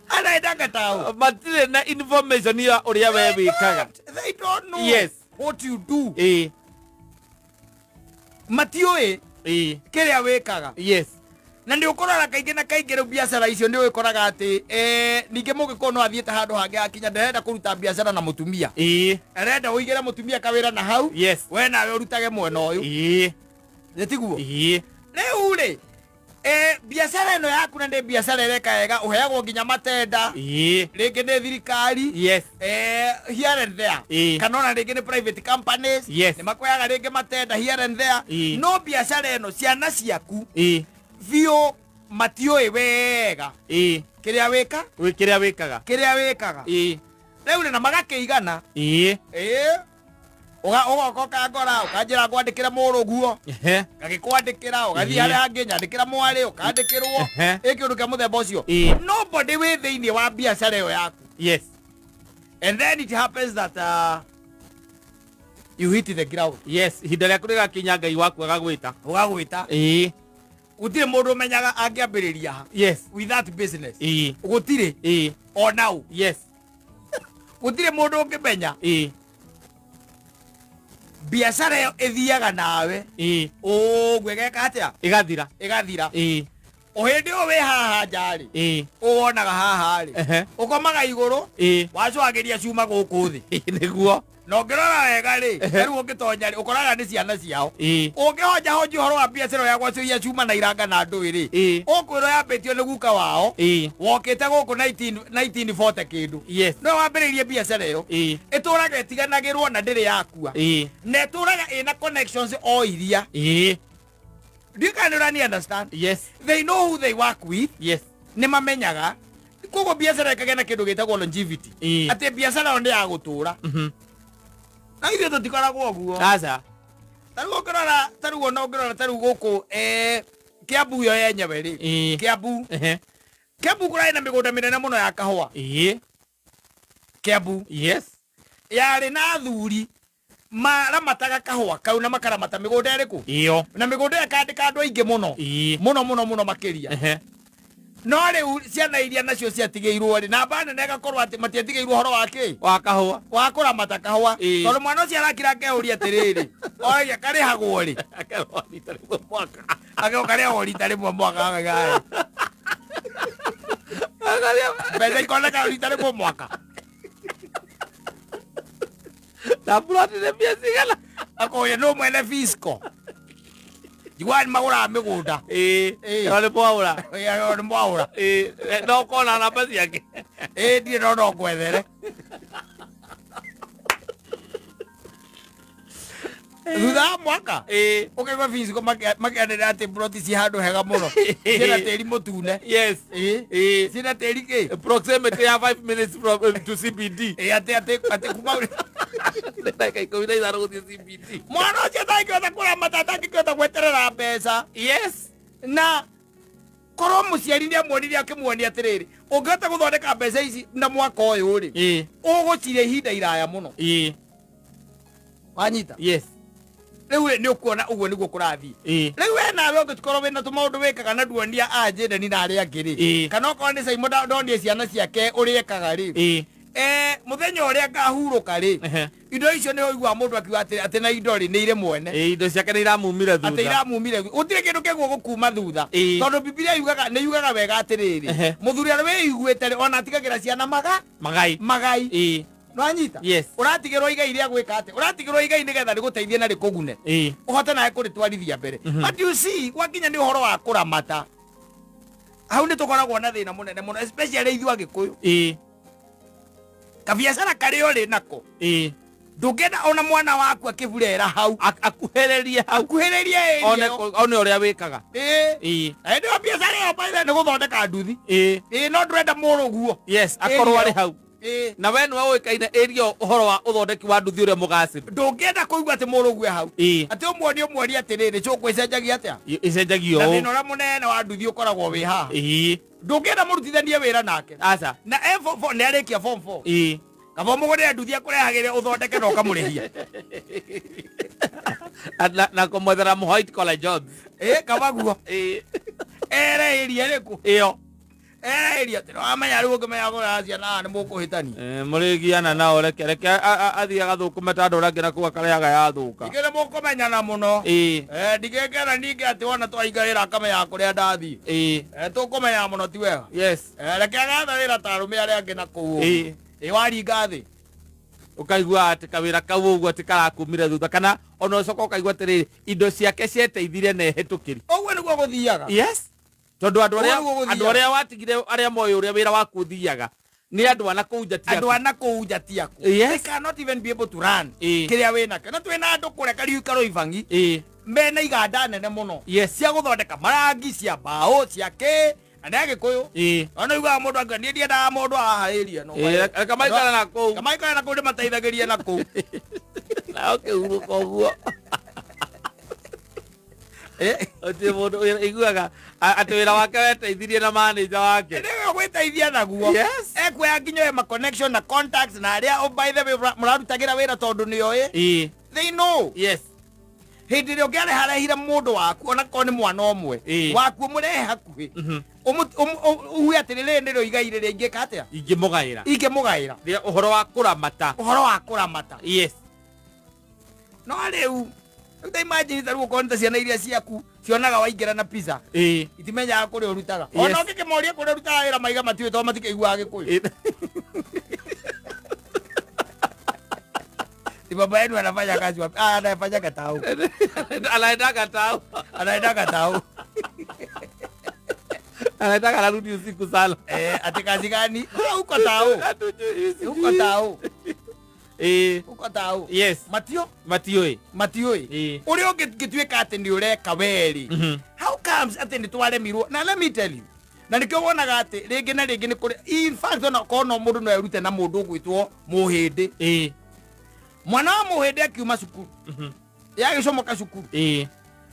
Anaendaga tao. Matirĩ na information ya ũrĩa we wĩkaga. They don't know Yes. what you do. Ĩĩ. Matiũĩ Ĩĩ. kĩrĩa wĩkaga. Yes. Na nĩ ũkoraga kaingĩ na kaingĩ rĩu biacara icio nĩ ũkoraga atĩ ningĩ mũgĩkũyũ no athiĩte handũ hangĩ akinya ndarenda kũruta biacara na mũtumia. Arenda ũigĩre mũtumia kawĩra na hau. We nawe ũrutage mwena ũyũ. Nĩ tiguo? Rĩu rĩ, biacara ĩno yaku na nĩ biacara ĩreka wega, ũheagwo nginya matenda. Rĩngĩ nĩ thirikari. Here and there. Kana ona rĩngĩ nĩ private companies. Nĩ makuheaga rĩngĩ matenda here and there. No biacara ĩno ciana ciaku biũ matiũĩ wega kĩrĩa wĩka, kĩrĩa wĩkaga. Kĩrĩa wĩkaga. Rĩu rĩ, na magakĩigana. Ũgoka ũkangora ũkanjĩra ngwandĩkĩre mũrũguo. Ngagĩkwandĩkĩra, ũgathiĩ harĩa hangĩ nyandĩkĩra mwarĩ, ũkandĩkĩrwo. Ĩ kĩũndũ kĩa mũthemba ũcio. Nobody wĩ thĩinĩ wa biacara ĩyo yaku. And then it happens that you hit the ground. Yes, ihinda rĩaku rĩgakinya Ngai waku agagwĩta. Ũgagwĩta. Gũtirĩ mũndũ ũmenyaga angĩambĩrĩria ha with that business. Gũtirĩ. Ona ũ. Gũtirĩ mũndũ ũngĩmenya. Biacara ĩyo ĩthiaga nawe. Ũguo ĩgeka atĩa? Ĩgathira. Ĩgathira. O hĩndĩ ĩyo wĩ haha nja rĩ, ũwonaga haha rĩ, ũkomaga igũrũ, wacũhagĩria cuma gũkũ thĩ. Nĩguo. Na ũngĩrora wega rĩ, rĩu ũngĩtonya rĩ, ũkoraga nĩ ciana ciao. Ũngĩhonja honja ũhoro wa biacara ya gwacũhia cuma na iranga na ndũĩ rĩ, ũkwĩrwo yambĩtio nĩ guka wao, wokĩte gũkũ 1940 kĩndũ. No wambĩrĩirie biacara ĩyo. Ĩtũraga ĩtiganagĩrwo na ndĩrĩ yakua. Na ĩtũraga ĩna connections o iria. Do you kind of understand? Yes. They know who they work with. Nĩ mamenyaga. Koguo biacara ĩkagĩa na kĩndũ gĩtagwo longevity. Atĩ biacara ĩyo nĩ ya gũtũra. Na ithuĩ tũtikoragwo ũguo. Aca. Ta rĩu ũngĩrora, ta rĩu ona ũngĩrora ta rĩu gũkũ, Kiambu yo yenyewe rĩ. Kiambu. Kiambu kũrarĩ na mĩgũnda mĩnene mũno ya kahũa. Kiambu. Yarĩ na athuri maramataga kahũa kau na makaramata mĩgũnda ĩrĩkũ? Iyo. Na mĩgũnda ĩyo ĩkandĩka andũ aingĩ mũno. Mũno mũno mũno makĩria. No rĩu ciana iria nacio ciatigĩirwo rĩ, namba nene ĩgakorwo atĩ matiatigĩirwo ũhoro wa kĩ? Wa kahũa. Wa kũramata kahũa. Tondũ mwana ũcio arakira akeyũria atĩrĩrĩ, oragia karĩhagwo rĩ? Akarĩhagwo rita rĩmwe mwaka. Akeo karĩhagwo rita rĩmwe mwaka, akauga, mbeca ikoneka rita rĩmwe mwaka. Na plot nĩ mbia cigana? Akoya no mwene fisco. Njiguaga nĩ magũraga mĩgũnda. Ĩyo nĩ mwaũra. Ĩyo nĩ mwaũra. No ũkona namba ciake. Ndirĩ no no ngwethere. Thutha wa mwaka? Ũkaigua fisco makĩanĩrĩra atĩ plot ci handũ hega mũno. Ciĩna tĩri mũtune. Ciĩna tĩri kĩ? Proximity ya 5 minutes from to CBD. Atĩ, atĩ, atĩ kuma Ndagĩka ikũmi na ithano gũthiĩ CBD. Mwana ũcio atangĩhota kũramata, atangĩhota gweterera mbeca. Na korwo mũciari nĩ amuonirie akĩmuonia atĩrĩrĩ, ũngĩhota gũthondeka mbeca ici na mwaka ũyũ rĩ, ũgũcirĩa ihinda iraya mũno. Wanyita? Rĩu rĩ, nĩ ũkuona ũguo nĩguo kũrathiĩ. Rĩu we nawe ũngĩkorwo wĩna tũmaũndũ wĩkaga na nduonia a Jaden na arĩa angĩ rĩ, kana okorwo nĩ Simon ndonie ciana ciake ũrĩa ekaga rĩ, mũthenya ũrĩa ngahurũka rĩ, indo icio nĩ ũiguaga mũndũ akiuga atĩ na indo rĩ, nĩ irĩ mwene. Indo ciake nĩ iramumire thutha. Atĩ iramumire thutha. Gũtirĩ kĩndũ kĩguo gũkuma thutha. Tondũ Bibilia nĩ yugaga wega atĩrĩrĩ, mũthuri ũrĩa wĩiguĩte rĩ, ona atigagĩra ciana Magai. Magai. Nĩwanyita? Yes. Ũratigĩrwo igai rĩa gwĩka atĩa? Ũratigĩrwo igai nĩgetha rĩgũteithie na rĩkũgune. Ũhote nawe kũrĩtwarithia mbere. But you see, gwakinya nĩ ũhoro wa kũramata. Hau nĩ tũkoragwo na thĩna mũnene mũno, especially ithuĩ Agĩkũyũ. Kabiacara karĩa ũrĩ nako. Ndũngĩenda ona mwana waku akĩburera hau. Akuhĩrĩrie hau. Akuhĩrĩrie area One ĩyo. one ũrĩa wĩkaga. Na hĩndĩ ĩyo biacara ĩyo by the way nĩ gũthondeka nduthi. No ndũrenda mũrũguo. Yes, akorwo Area arĩ hau. Na we nĩwe ũĩkaine area ũhoro wa ũthondeki wa nduthi ũrĩa mũgacĩru. Ndũngĩenda kũigua atĩ mũrũguo e hau. Atĩ ũmuonie ũmuonie atĩrĩrĩ, cũkũ ĩcenjagia atĩa? Ĩcenjagio Na ũũ. thĩna ũrĩa mũnene wa nduthi ũkoragwo wĩ haha. Ndũngĩenda mũrutithanie wĩra nake. Aca. Na e form four, nĩ arĩkia form 4. Kaba mũgũrĩre nduthi akũrehagĩre ũthondeke na ũkamũrĩhia. Na kũmwethera mũ white collar jobs. Kaba guo. Ere area ĩrĩkũ? Ĩyo. Ereria atĩ wamenya rĩu ũngĩmenya kũrera ciana nĩ mũkũhĩtania. Eh, mũrĩgiana nao, reke reke athiĩ agathũkũme ta andũ arĩa angĩ na kũu akarĩaga yathũka. Ningĩ nĩ mũkũmenyana mũno. Ĩĩ. Ndigĩkena ningĩ atĩ wona twahinga wĩra akamenyaga kũrĩa ndathiĩ. Ĩĩ. Tũkũmenyana mũno ti wega. Yes. Reke agetha wĩra ta arũme arĩa angĩ na kũu ũguo. Ĩĩ. Ĩ waringa thĩ. Ũkaigua atĩ kawĩra kau ũguo atĩ karakumire thutha, kana ona ũcoka ũkaigua atĩrĩrĩ, indo ciake cieteithire na ehĩtũkĩri. Ũguo nĩguo gũthiaga. Yes, tondũ andũ arĩa Ũguo nĩguo gũthiaga. Andũ arĩa watigire arĩa moĩ ũrĩa wĩra waku ũthiaga nĩ andũ a na kũu nja ti Andũ aku. a na kũu nja ti aku. Yes. They cannot even be able to run Ĩĩ. kĩrĩa wĩ nakĩo. Na twĩna andũ kũrĩa Kariuki Karoibangi mena iganda nene mũno Yes. cia gũthondeka marangi, cia mbaũ, cia kĩ, na nĩ Agĩkũyũ. Ona ugaga mũndũ akiuga niĩ ndiendaga mũndũ haha area ĩno. Ĩĩ, reke maikare na kũu. Reke maikare na kũu, ndĩmateithagĩrie na kũu. Nao kĩhurũka ũguo. Gũtirĩ mũndũ iguaga atĩ wĩra wake weteithirie na manager wake. Nĩwe gwĩteithia naguo. Yes. Ekuoya nginya oe ma connection na contacts na arĩa, oh, by the way, mũrarutagĩra wĩra tondũ nĩoĩ. They know. Hĩndĩ ĩrĩa ũngĩareharehire mũndũ waku, ona korwo nĩ mwana ũmwe waku, ũmũrehe hakuhĩ, uge atĩrĩ, rĩrĩ nĩrĩo igai rĩrĩa ingĩka atĩa, ingĩmũgaĩra, ingĩmũgaĩra. Rĩa ũhoro wa kũramata. Ũhoro wa kũramata. Yes. No rĩu rĩu ta imagine, ta rĩu ũkorwo nĩ ta ciana iria ciaku cionaga waingĩra na pizza, itimenyaga kũrĩa ũrutaga. Ona ũngĩkĩmoria kũrĩa ũrutaga wĩra, maiga matiũĩ tondũ matikĩiguaga Gĩkũyũ. Ti baba yenu anafanya kazi wapi? Ah, anafanya tao. Anaendaga tao. Anaendaga tao. Anaendaga, anarudi usiku sana. Eh, ati kazi gani? Ah, uko tao. Hatujui, sijui. Uko tao. Uko tao. Yes. Matio matiũĩ. Matiũĩ. Ũrĩa ũngĩtuĩka atĩ nĩ ũreka weri, how comes atĩ nĩ twaremirwo? Na let me tell you, na nĩkĩo wonaga atĩ rĩngĩ na rĩngĩ nĩ kũrĩ, in fact, ona korwo no mũndũ no erute na mũndũ ũgwĩtwo mũhĩndĩ. Mwana wa mũhĩndĩ akiuma cukuru, yagĩcomoka cukuru,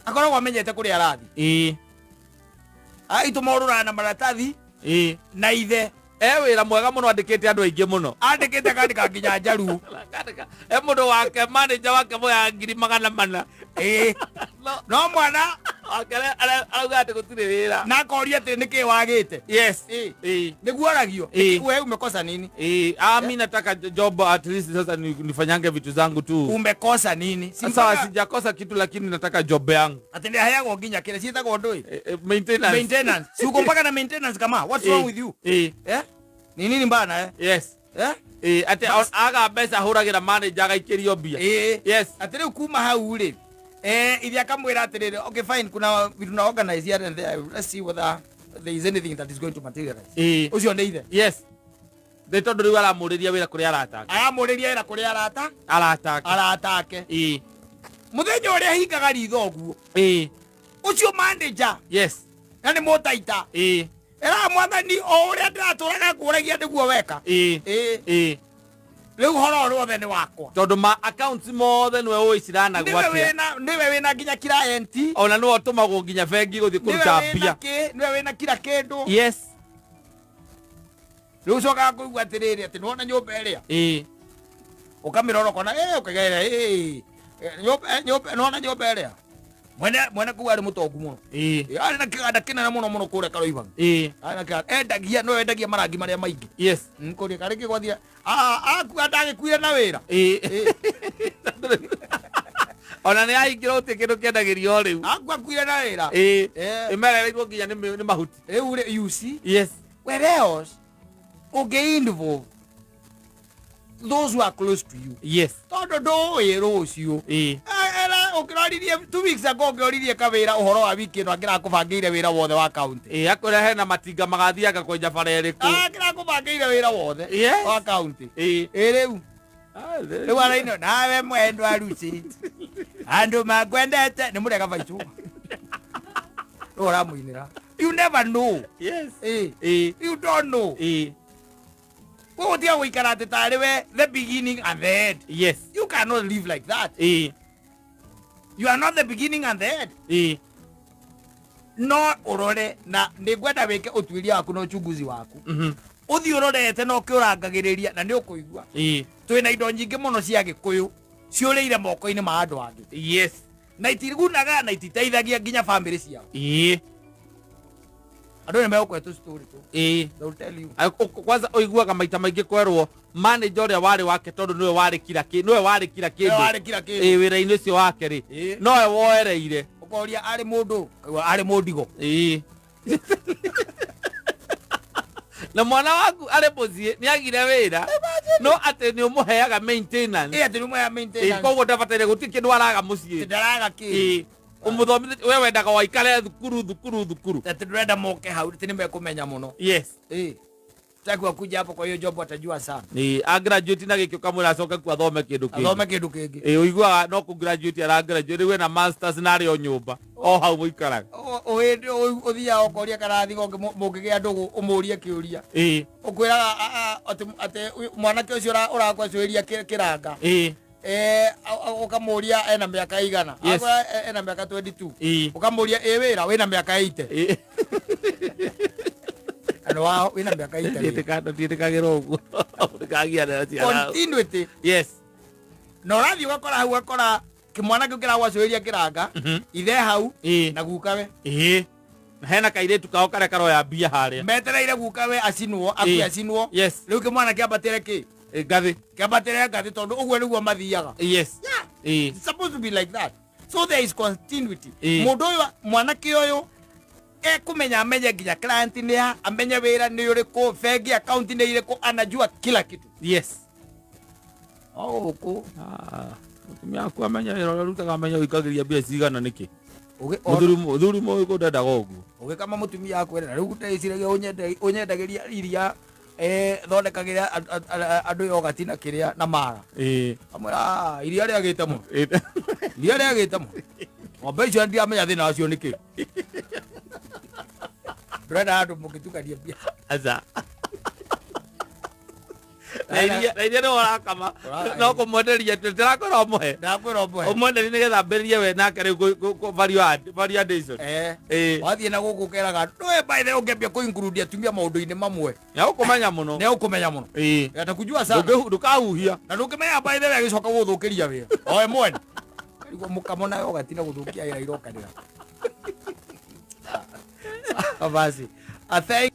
akoragwo amenyete kũrĩa arathiĩ. Agĩtũmorũraga na maratathi na ithe. E wĩra mwega mũno, andĩkĩte andũ aingĩ mũno. Andĩkĩte, akandĩka nginya njaruo. E mũndũ wake, manager wake moyaga 400,000. Ĩĩ, no mwana wake arauga atĩ gũtirĩ wĩra. Na akoria atĩ nĩkĩ wagĩte. Yes. Nĩguo aragio. We umekosa nini? Ah, mi nataka job at least sasa nifanyange vitu zangu tu. Umekosa nini? Si Sasa mpaka sijakosa kitu, lakini nataka job yangu. Atĩ nĩ aheagwo nginya kĩrĩa ciĩtagwo ndũĩ. Maintenance. Maintenance. Si uko mpaka na maintenance kama what's wrong with you? Eh, ni nini mbana, eh? Yes. Eh. Ĩĩ, atĩ aga mbeca ahũragĩra manager agaikĩrio mbia. Yes. Atĩ rĩu kuma hau rĩ, ithe akamwĩra atĩrĩrĩ, okay, fine, kuna vitu na organize here and there, let's see whether there is anything that is going to materialize. Ũcio nĩ ithe. Yes, nĩ tondũ rĩu aramũrĩria wĩra kũrĩa aratake. Aramũrĩria wĩra kũrĩa arata aratake. Aratake. Mũthenya ũrĩa hingaga ritho ũguo, ũcio manager na nĩ mũtaita, ĩraga mwathani o ũrĩa ndĩratũraga ngũragia nĩguo weka. Rĩu horo ũrĩa wothe nĩ wakwa. Tondũ ma accounts mothe nĩwe ũĩ ciranagwo nĩwe atĩa. Nĩwe wĩna nginya client. Ona nĩwe ũtũmagwo nginya bengi gũthiĩ nĩwe kũruta wĩna mbia. Kĩ nĩwe wĩna kila kĩndũ. Rĩu ũcokaga kũigua atĩrĩrĩ, atĩ nĩwona nyũmba ĩrĩa, ũkamĩrora ũkona ũkaigera nyũmba, nĩwona nyũmba ĩrĩa mwene mwene kũu arĩ mũtongu mũno. Arĩ na kĩganda kĩnene mũno mũno kũrĩa Karoibangi. Arĩ na kĩganda, endagia, nĩwe wendagia marangi marĩa maingĩ. Kũrĩa karĩ kĩgwathia akua ndagĩkuire na wĩra. Ona nĩ ahingĩrwo, gũtirĩ kĩndũ kĩendagĩrio rĩu. Akua akuire na wĩra. Ĩmerereirwo nginya nĩ mahuti. Rĩu rĩ, you see, whereas ũngĩ involve those who are close to you, tondũ ndũĩ rũciũ. Era ũkĩroririe 2 weeks ago, ũngĩoririe kawĩra ũhoro wa wiki ĩno, angĩrakũbangĩire wĩra wothe wa county. Akwĩra hena matinga magathianga kwenja bara ĩrĩkũ. Angĩrakũbangĩire wĩra wothe wa county. Ĩ rĩu Ah, rĩu araino nawe mwendwa Lucy, andũ makwendete nĩ mũrega baicũ rĩu ũramũinĩra, you never know. You don't know. Koguo tiga gũikara atĩ tarĩ we the beginning and the end. You cannot live like that. You are not the beginning and the end. No ũrore, na nĩ ngwenda wĩke ũtuĩria waku na uchunguzi waku, ũthiĩ ũrorete na ũkĩũrangagĩrĩria, na nĩ ũkũigua twĩna indo nyingĩ mũno cia Gĩkũyũ ciũrĩire moko-inĩ ma andũ angĩ, na itigunaga na ititeithagia nginya bamĩrĩ ciao. Andũ nĩ megũkũhe tũ story tũ. Ĩĩ. They will tell you. Kwanza ũiguaga maita maingĩ kwerwo manager ũrĩa warĩ wake tondũ nĩwe warĩ kila kĩ nĩwe warĩ kila Nĩwe kĩndũ warĩ kila kĩndũ. Ĩĩ, wĩra-inĩ ũcio wake rĩ, nowe woereire. Ũkoria arĩ mũndũ, ũkaigua arĩ mũndigo. Ĩĩ, na mwana waku arĩ mũciĩ nĩ agire wĩra, no atĩ nĩ ũmũheaga maintenance. Ĩ, atĩ nĩ mũhea Ĩĩ, maintenance. Koguo ndabataire, gũtirĩ kĩndũ araga mũciĩ. Ndaraga kĩ. Ĩĩ, ũmũthomithĩtie we wendaga waikare thukuru, thukuru, thukuru. Atĩ ndũrenda moke hau, atĩ nĩ mekũmenya mũno. Ĩ, taki wakuja hapo kwa hiyo job watajua sana. Ĩĩ, a graduate na gĩkĩ ũkamwĩra acoke kuo athome kĩndũ kĩngĩ. Athome kĩndũ kĩngĩ. Ĩĩ, ũiguaga no kũ graduate ara graduate rĩu ena masters na arĩ o nyũmba o hau mũikaraga. Hĩndĩ ũthiaga ũkoria karathi mũngĩgĩa ndũgũ ũmũrie kĩũria. Ũkwĩraga atĩ mwanake ũcio ũrakwacũĩria kĩranga. Ũkamũria ena mĩaka igana. Akwĩra ena mĩaka 22. Ũkamũria ĩ wĩra wĩna mĩaka 80. Andũ wao wĩna mĩaka 80 rĩ. Ndiĩtĩkagĩra ũguo ndĩkagia na ciana. Continuity. Na ũrathiĩ ũgakora hau, ũgakora kĩmwana kĩu kĩragwacũĩria kĩranga, ithe hau na gukawe. Ĩĩ, na hena kairĩtu kao karĩa karoya mbia harĩa. Metereire gukawe acinwo, akue, acinwo. Rĩu kĩmwana kĩambatĩre kĩ? Ĩ, ngathĩ. Kĩambatĩre ngathĩ tondũ ũguo nĩguo mathiaga. Yeah. It's supposed to be like that, so there is continuity. Mũndũ ũyũ, mwanake ũyũ ekumenya, amenye nginya client nĩ a, amenye wĩra nĩ ũrĩkũ, bengi account nĩ irĩkũ, anajua kila kitu. O gũkũ. Ah, mũtumia waku amenya wĩra ũrĩa ũrutaga, amenya ũikagĩria mbia cigana nĩkĩ. Mũthuri mũĩ kũ ndendaga ũguo. Ũgĩkama mũtumia akwĩra na rĩu ndĩciragia ũnyendagĩria iria, thondekagĩra andũ yogati na kĩrĩa na mara. Amwĩra, "Ah, iria rĩagĩte mũno." Iria rĩagĩte mũno, ng'ombe icio ndiramenya thĩna wacio nĩkĩ. Ndũrenda andũ mũngĩtukania mbia. Aca, na iria nĩwe ũrakama, no kũmwenderia ndĩrakwĩra ũmũhe. Ndakwĩra ũmũhe. Ũmwenderie nĩgetha ambĩrĩrie we nake rĩu value addition. Wathiĩ na gũkũ ũkeraga ndũĩ, by the way, ũngĩambia kũ-include atumia maũndũ-inĩ mamwe, Nĩ ũkũmenya mũno. Nĩ ũkũmenya mũno. Atakujua sana. Ndũkahuhia. Na ndũngĩmenya, by the way, agĩcoka gũgũthũkĩria wĩra oe mwene karigwo mũkamo nayo ũgatina gũthũkia wĩra irokanĩra basi. Thank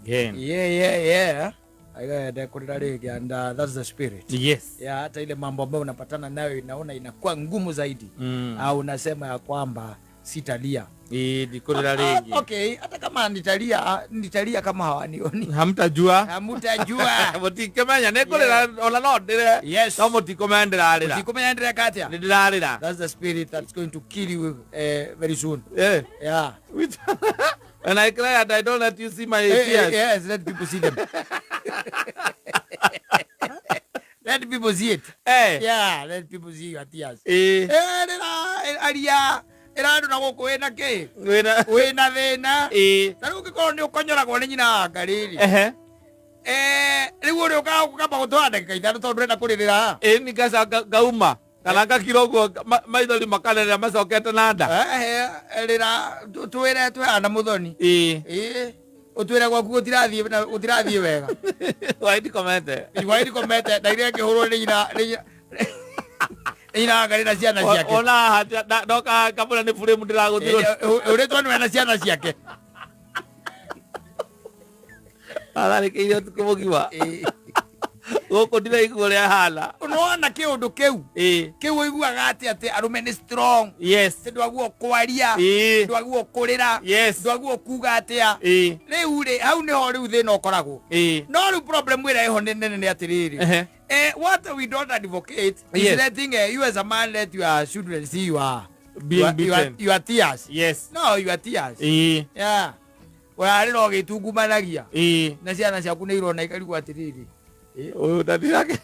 Again. Yeah. Ndekurira rĩngĩ and that's the spirit. Yeah, hata ile mambo ambayo unapatana nayo inaona inakuwa ngumu zaidi, au unasema ya kwamba sitalia. Ĩĩ, ndikũrĩra Ah, rĩngĩ. okay, hata kama nitalia, nitalia kama hawanioni. Hamtajua. Hamutajua. Mũtikĩmenya nĩ kũrĩra ona no ndĩre. No mũtikũmenya ndĩrarĩra. Mũtikũmenya ndĩreka atĩa. Nĩ ndĩrarĩra. That's the spirit that's going to kill you very soon. Yeah. When I cry and I don't let you see my tears. Yes, let people see them. Let people see it. Yeah, let people see your tears. Rĩra, aria ĩra andũ na gũkũ wĩna kĩ. Wĩna Wĩna thĩna. Ta rĩu ũngĩkorwo nĩ ũkonyoragwo nĩ nyina wa ngarĩrĩ, rĩu ũrĩa ũkaga ũkamba gũtwara ndagĩka 5 tondũ ndũrenda kũrĩrĩra haha. Ĩĩ, nikaca ngauma kana ngakira ũguo maithori makarĩra macokete na nda. Rĩra twĩre twĩhana mũthoni. Ĩĩ, ũtwĩre gwaku gũtirathiĩ wega. Waitikomete. Wairikomete na iria ĩngĩhũrwo nĩ nyina wa ngarĩ na ciana ciake. Ona haha ndoka ngamũra nĩ frame ndĩragũthirwo. Ũrĩtwo nĩwe na ciana ciake. Atharĩkĩire ũtukũ mũgima. Gũkũ ndiraigua ũrĩa hana. Nĩwona kĩũndũ kĩu, kĩu ũiguaga atĩ arũme nĩ strong, atĩ ndwagwo kwaria, ndwagwo kũrĩra, ndwagwo kuga atĩa. Rĩu rĩ, hau nĩho rĩu thĩna ũkoragwo. No rĩu problem ĩrĩa ĩho nĩ nene nĩ atĩrĩrĩ, what we don't advocate is letting you as a man let your children see your Being your, beaten. your tears. No, your tears. Yeah, ũrarĩra ũgĩtungumanagia na ciana ciaku nĩ irona ikarigwo atĩrĩrĩ. Ũyũ daddy yake,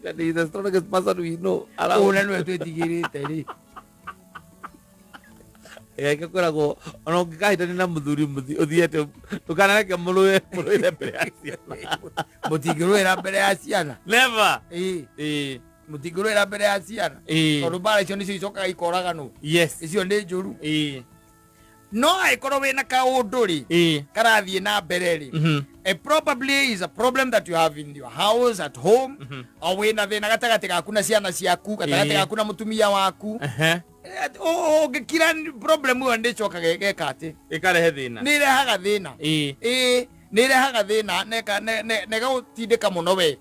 daddy is the strongest person we know. Ũũ na nĩwe twĩtigĩrĩte rĩ. Geke kwĩragwo ona ũngĩkahĩtania na mũthuri ũthiĩte ndũkanareke mũrũe mũrũĩre mbere ya ciana. Mũtingĩrũĩra mbere ya ciana. Never. Ĩĩ. Ĩĩ. Mũtingĩrũĩra mbere ya ciana. Ĩĩ. Tondũ mbara icio nĩcio icokaga ikoraganwo. Yes. Icio nĩ njũru. Ĩĩ. No angĩkorwo wĩna kaũndũ rĩ, Ĩĩ. karathiĩ na mbere rĩ, it probably is a problem that you have in your house at home, o wĩna thĩna gatagatĩ gaku na ciana ciaku, gatagatĩ gaku na mũtumia waku. Ũngĩkira problem ĩyo nĩ ĩcokaga ĩgeka atĩ Ĩkarehe thĩna. Nĩ ĩrehaga thĩna. Ĩĩ, nĩ ĩrehaga thĩna na ĩgagũtindĩka mũno we.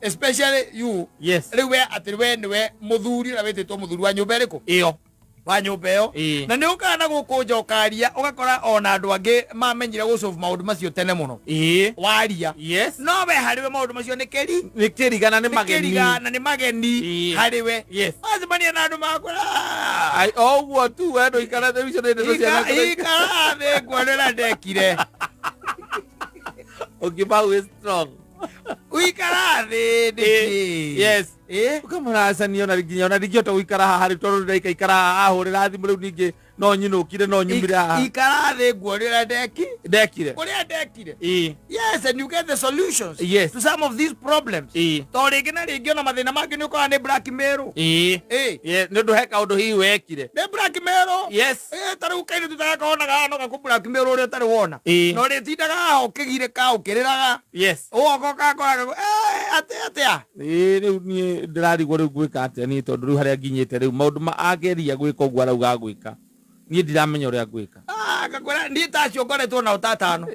Especially you. Rĩu we atĩ we nĩwe mũthuri ũrĩa wĩtĩtwo mũthuri wa nyũmba ĩrĩkũ? Ĩyo. Wa nyũmba ĩyo. Na nĩ ũkaga na gũkũ nja ũkaria, ũgakora ona andũ angĩ mamenyire gũsolve maũndũ macio tene mũno. Waria. No we harĩ we maũndũ macio nĩ kĩri? Nĩ kĩriga na nĩ Nĩ mageni. kĩriga na nĩ mageni harĩ we. Wacemania na andũ makwĩra, Ai, o ũguo tu we ndũikara thĩ icio nĩ ndeto cia Ikara thĩ nguone ũrĩa ndekire. Ũngĩma wĩ strong. Ũikara thĩ nĩkĩ? Yes. Ũkamũracania ona nginya ona ndingĩhota gũikara haha rĩu tondũ ndĩraikaikara haha ahũrĩra thimũ rĩu ningĩ no nyinũkire no nyumire haha. Ikara thĩ nguone ũrĩa ndeki. Ndekire. Ũrĩa ndekire. Ĩĩ. Yes, and you get the solutions Yes. to some of these problems. Ĩĩ. To rĩngĩ na rĩngĩ ona mathĩna mangĩ nĩ ũkoraga nĩ blackmail. Ĩĩ. Ĩĩ. Yeah, nĩ ũndũ he kaũndũ hihi wekire. Nĩ blackmail. Yes. Ĩĩ, ta rĩu kairĩtu ta gaka wonaga haha no gakũ blackmail ũrĩa ũtarĩ wona. Ĩĩ. Na ũrĩtindaga haha ũkĩgirĩka ũkĩrĩraga. Yes. Ũgoka ũgakoraga, atĩ atĩa? Ĩĩ, rĩu niĩ ndĩrarigwo rĩu ngwĩka atĩa niĩ tondũ rĩu harĩa nginyĩte rĩu maũndũ ma ageria gwĩka ũguo arauga agwĩka. Niĩ ndiramenya ũrĩa ngwĩka. Ah, ngakwĩra niĩ ta acio ngoretwo nao ta atano.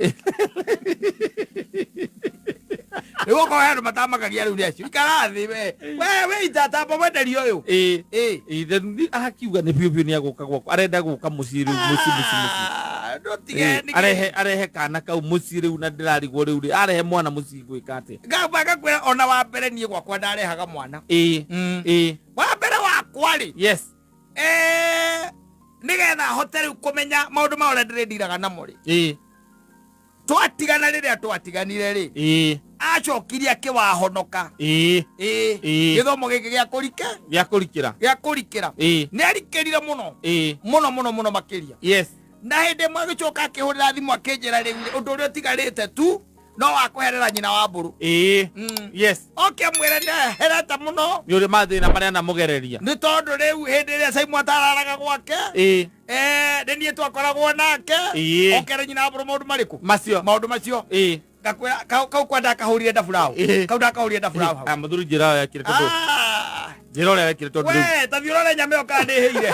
Rĩu okorwo he andũ matamakagia rĩu nĩ acio. Ikara thĩ we. We, we itatamba mwenderio ũyũ. Ĩĩ. Ĩĩ. Ĩĩ, then ni arakiuga nĩ biũ biũ nĩ agũka gwakwa. Arenda gũka mũciĩ rĩu, mũciĩ, mũciĩ, mũciĩ. Ah, ndũtige Ĩĩ, nĩkĩ? arehe kana kau mũciĩ rĩu na ndĩrarigwo rĩu rĩ, arehe mwana mũciĩ ngwĩka atĩa? Ngamba ngakwĩra ona wa mbere niĩ gwakwa ndarehaga mwana. Ĩĩ. Ĩĩ. Wa mbere wakwa rĩ. Yes. Nĩgetha hote rĩu kũmenya maũndũ ma ũrĩa ndĩrĩndiraga namo rĩ. Ĩĩ. Twatigana rĩrĩa twatiganire rĩ. Ĩĩ. Acokirie akĩwahonoka. Ĩĩ. Ĩĩ. Ĩĩ. Gĩthomo gĩkĩ gĩa kũrike? Gĩa kũrikĩra. Gĩa kũrikĩra. Ĩĩ. Nĩ arikĩrire mũno. Ĩĩ. Mũno, mũno, mũno makĩria. Yes. Na hĩndĩ ĩmwe agĩcoka akĩhũrĩra thimũ akĩnjĩra rĩu rĩ, ũndũ ũrĩa ũtigarĩte tu no wa kũherera nyina wa mbũrũ. Ĩĩ. Yes. Oke amwĩre nĩaherete mũno. Nĩ ũrĩ mathĩna marĩa anamũgereria. Nĩ tondũ rĩu hĩndĩ ĩrĩa Simon atararaga gwake. Ĩĩ. Nĩ niĩ twakoragwo nake. Ĩĩ. Oke nyina wa mbũrũ maũndũ marĩkũ? Macio. Maũndũ macio. Ĩĩ. Ngakwĩra, kau kwa ndakahũrire ndaburaũ. Ĩĩ. Kau ndakahũrire ndaburaũ hau. Ah, mũthuri njĩra ĩyo yekire tondũ. Ah. Njĩra ũrĩa wekire tondũ rĩu. We, ta thiĩ ũrore nyama ĩyo kana ndĩhĩire.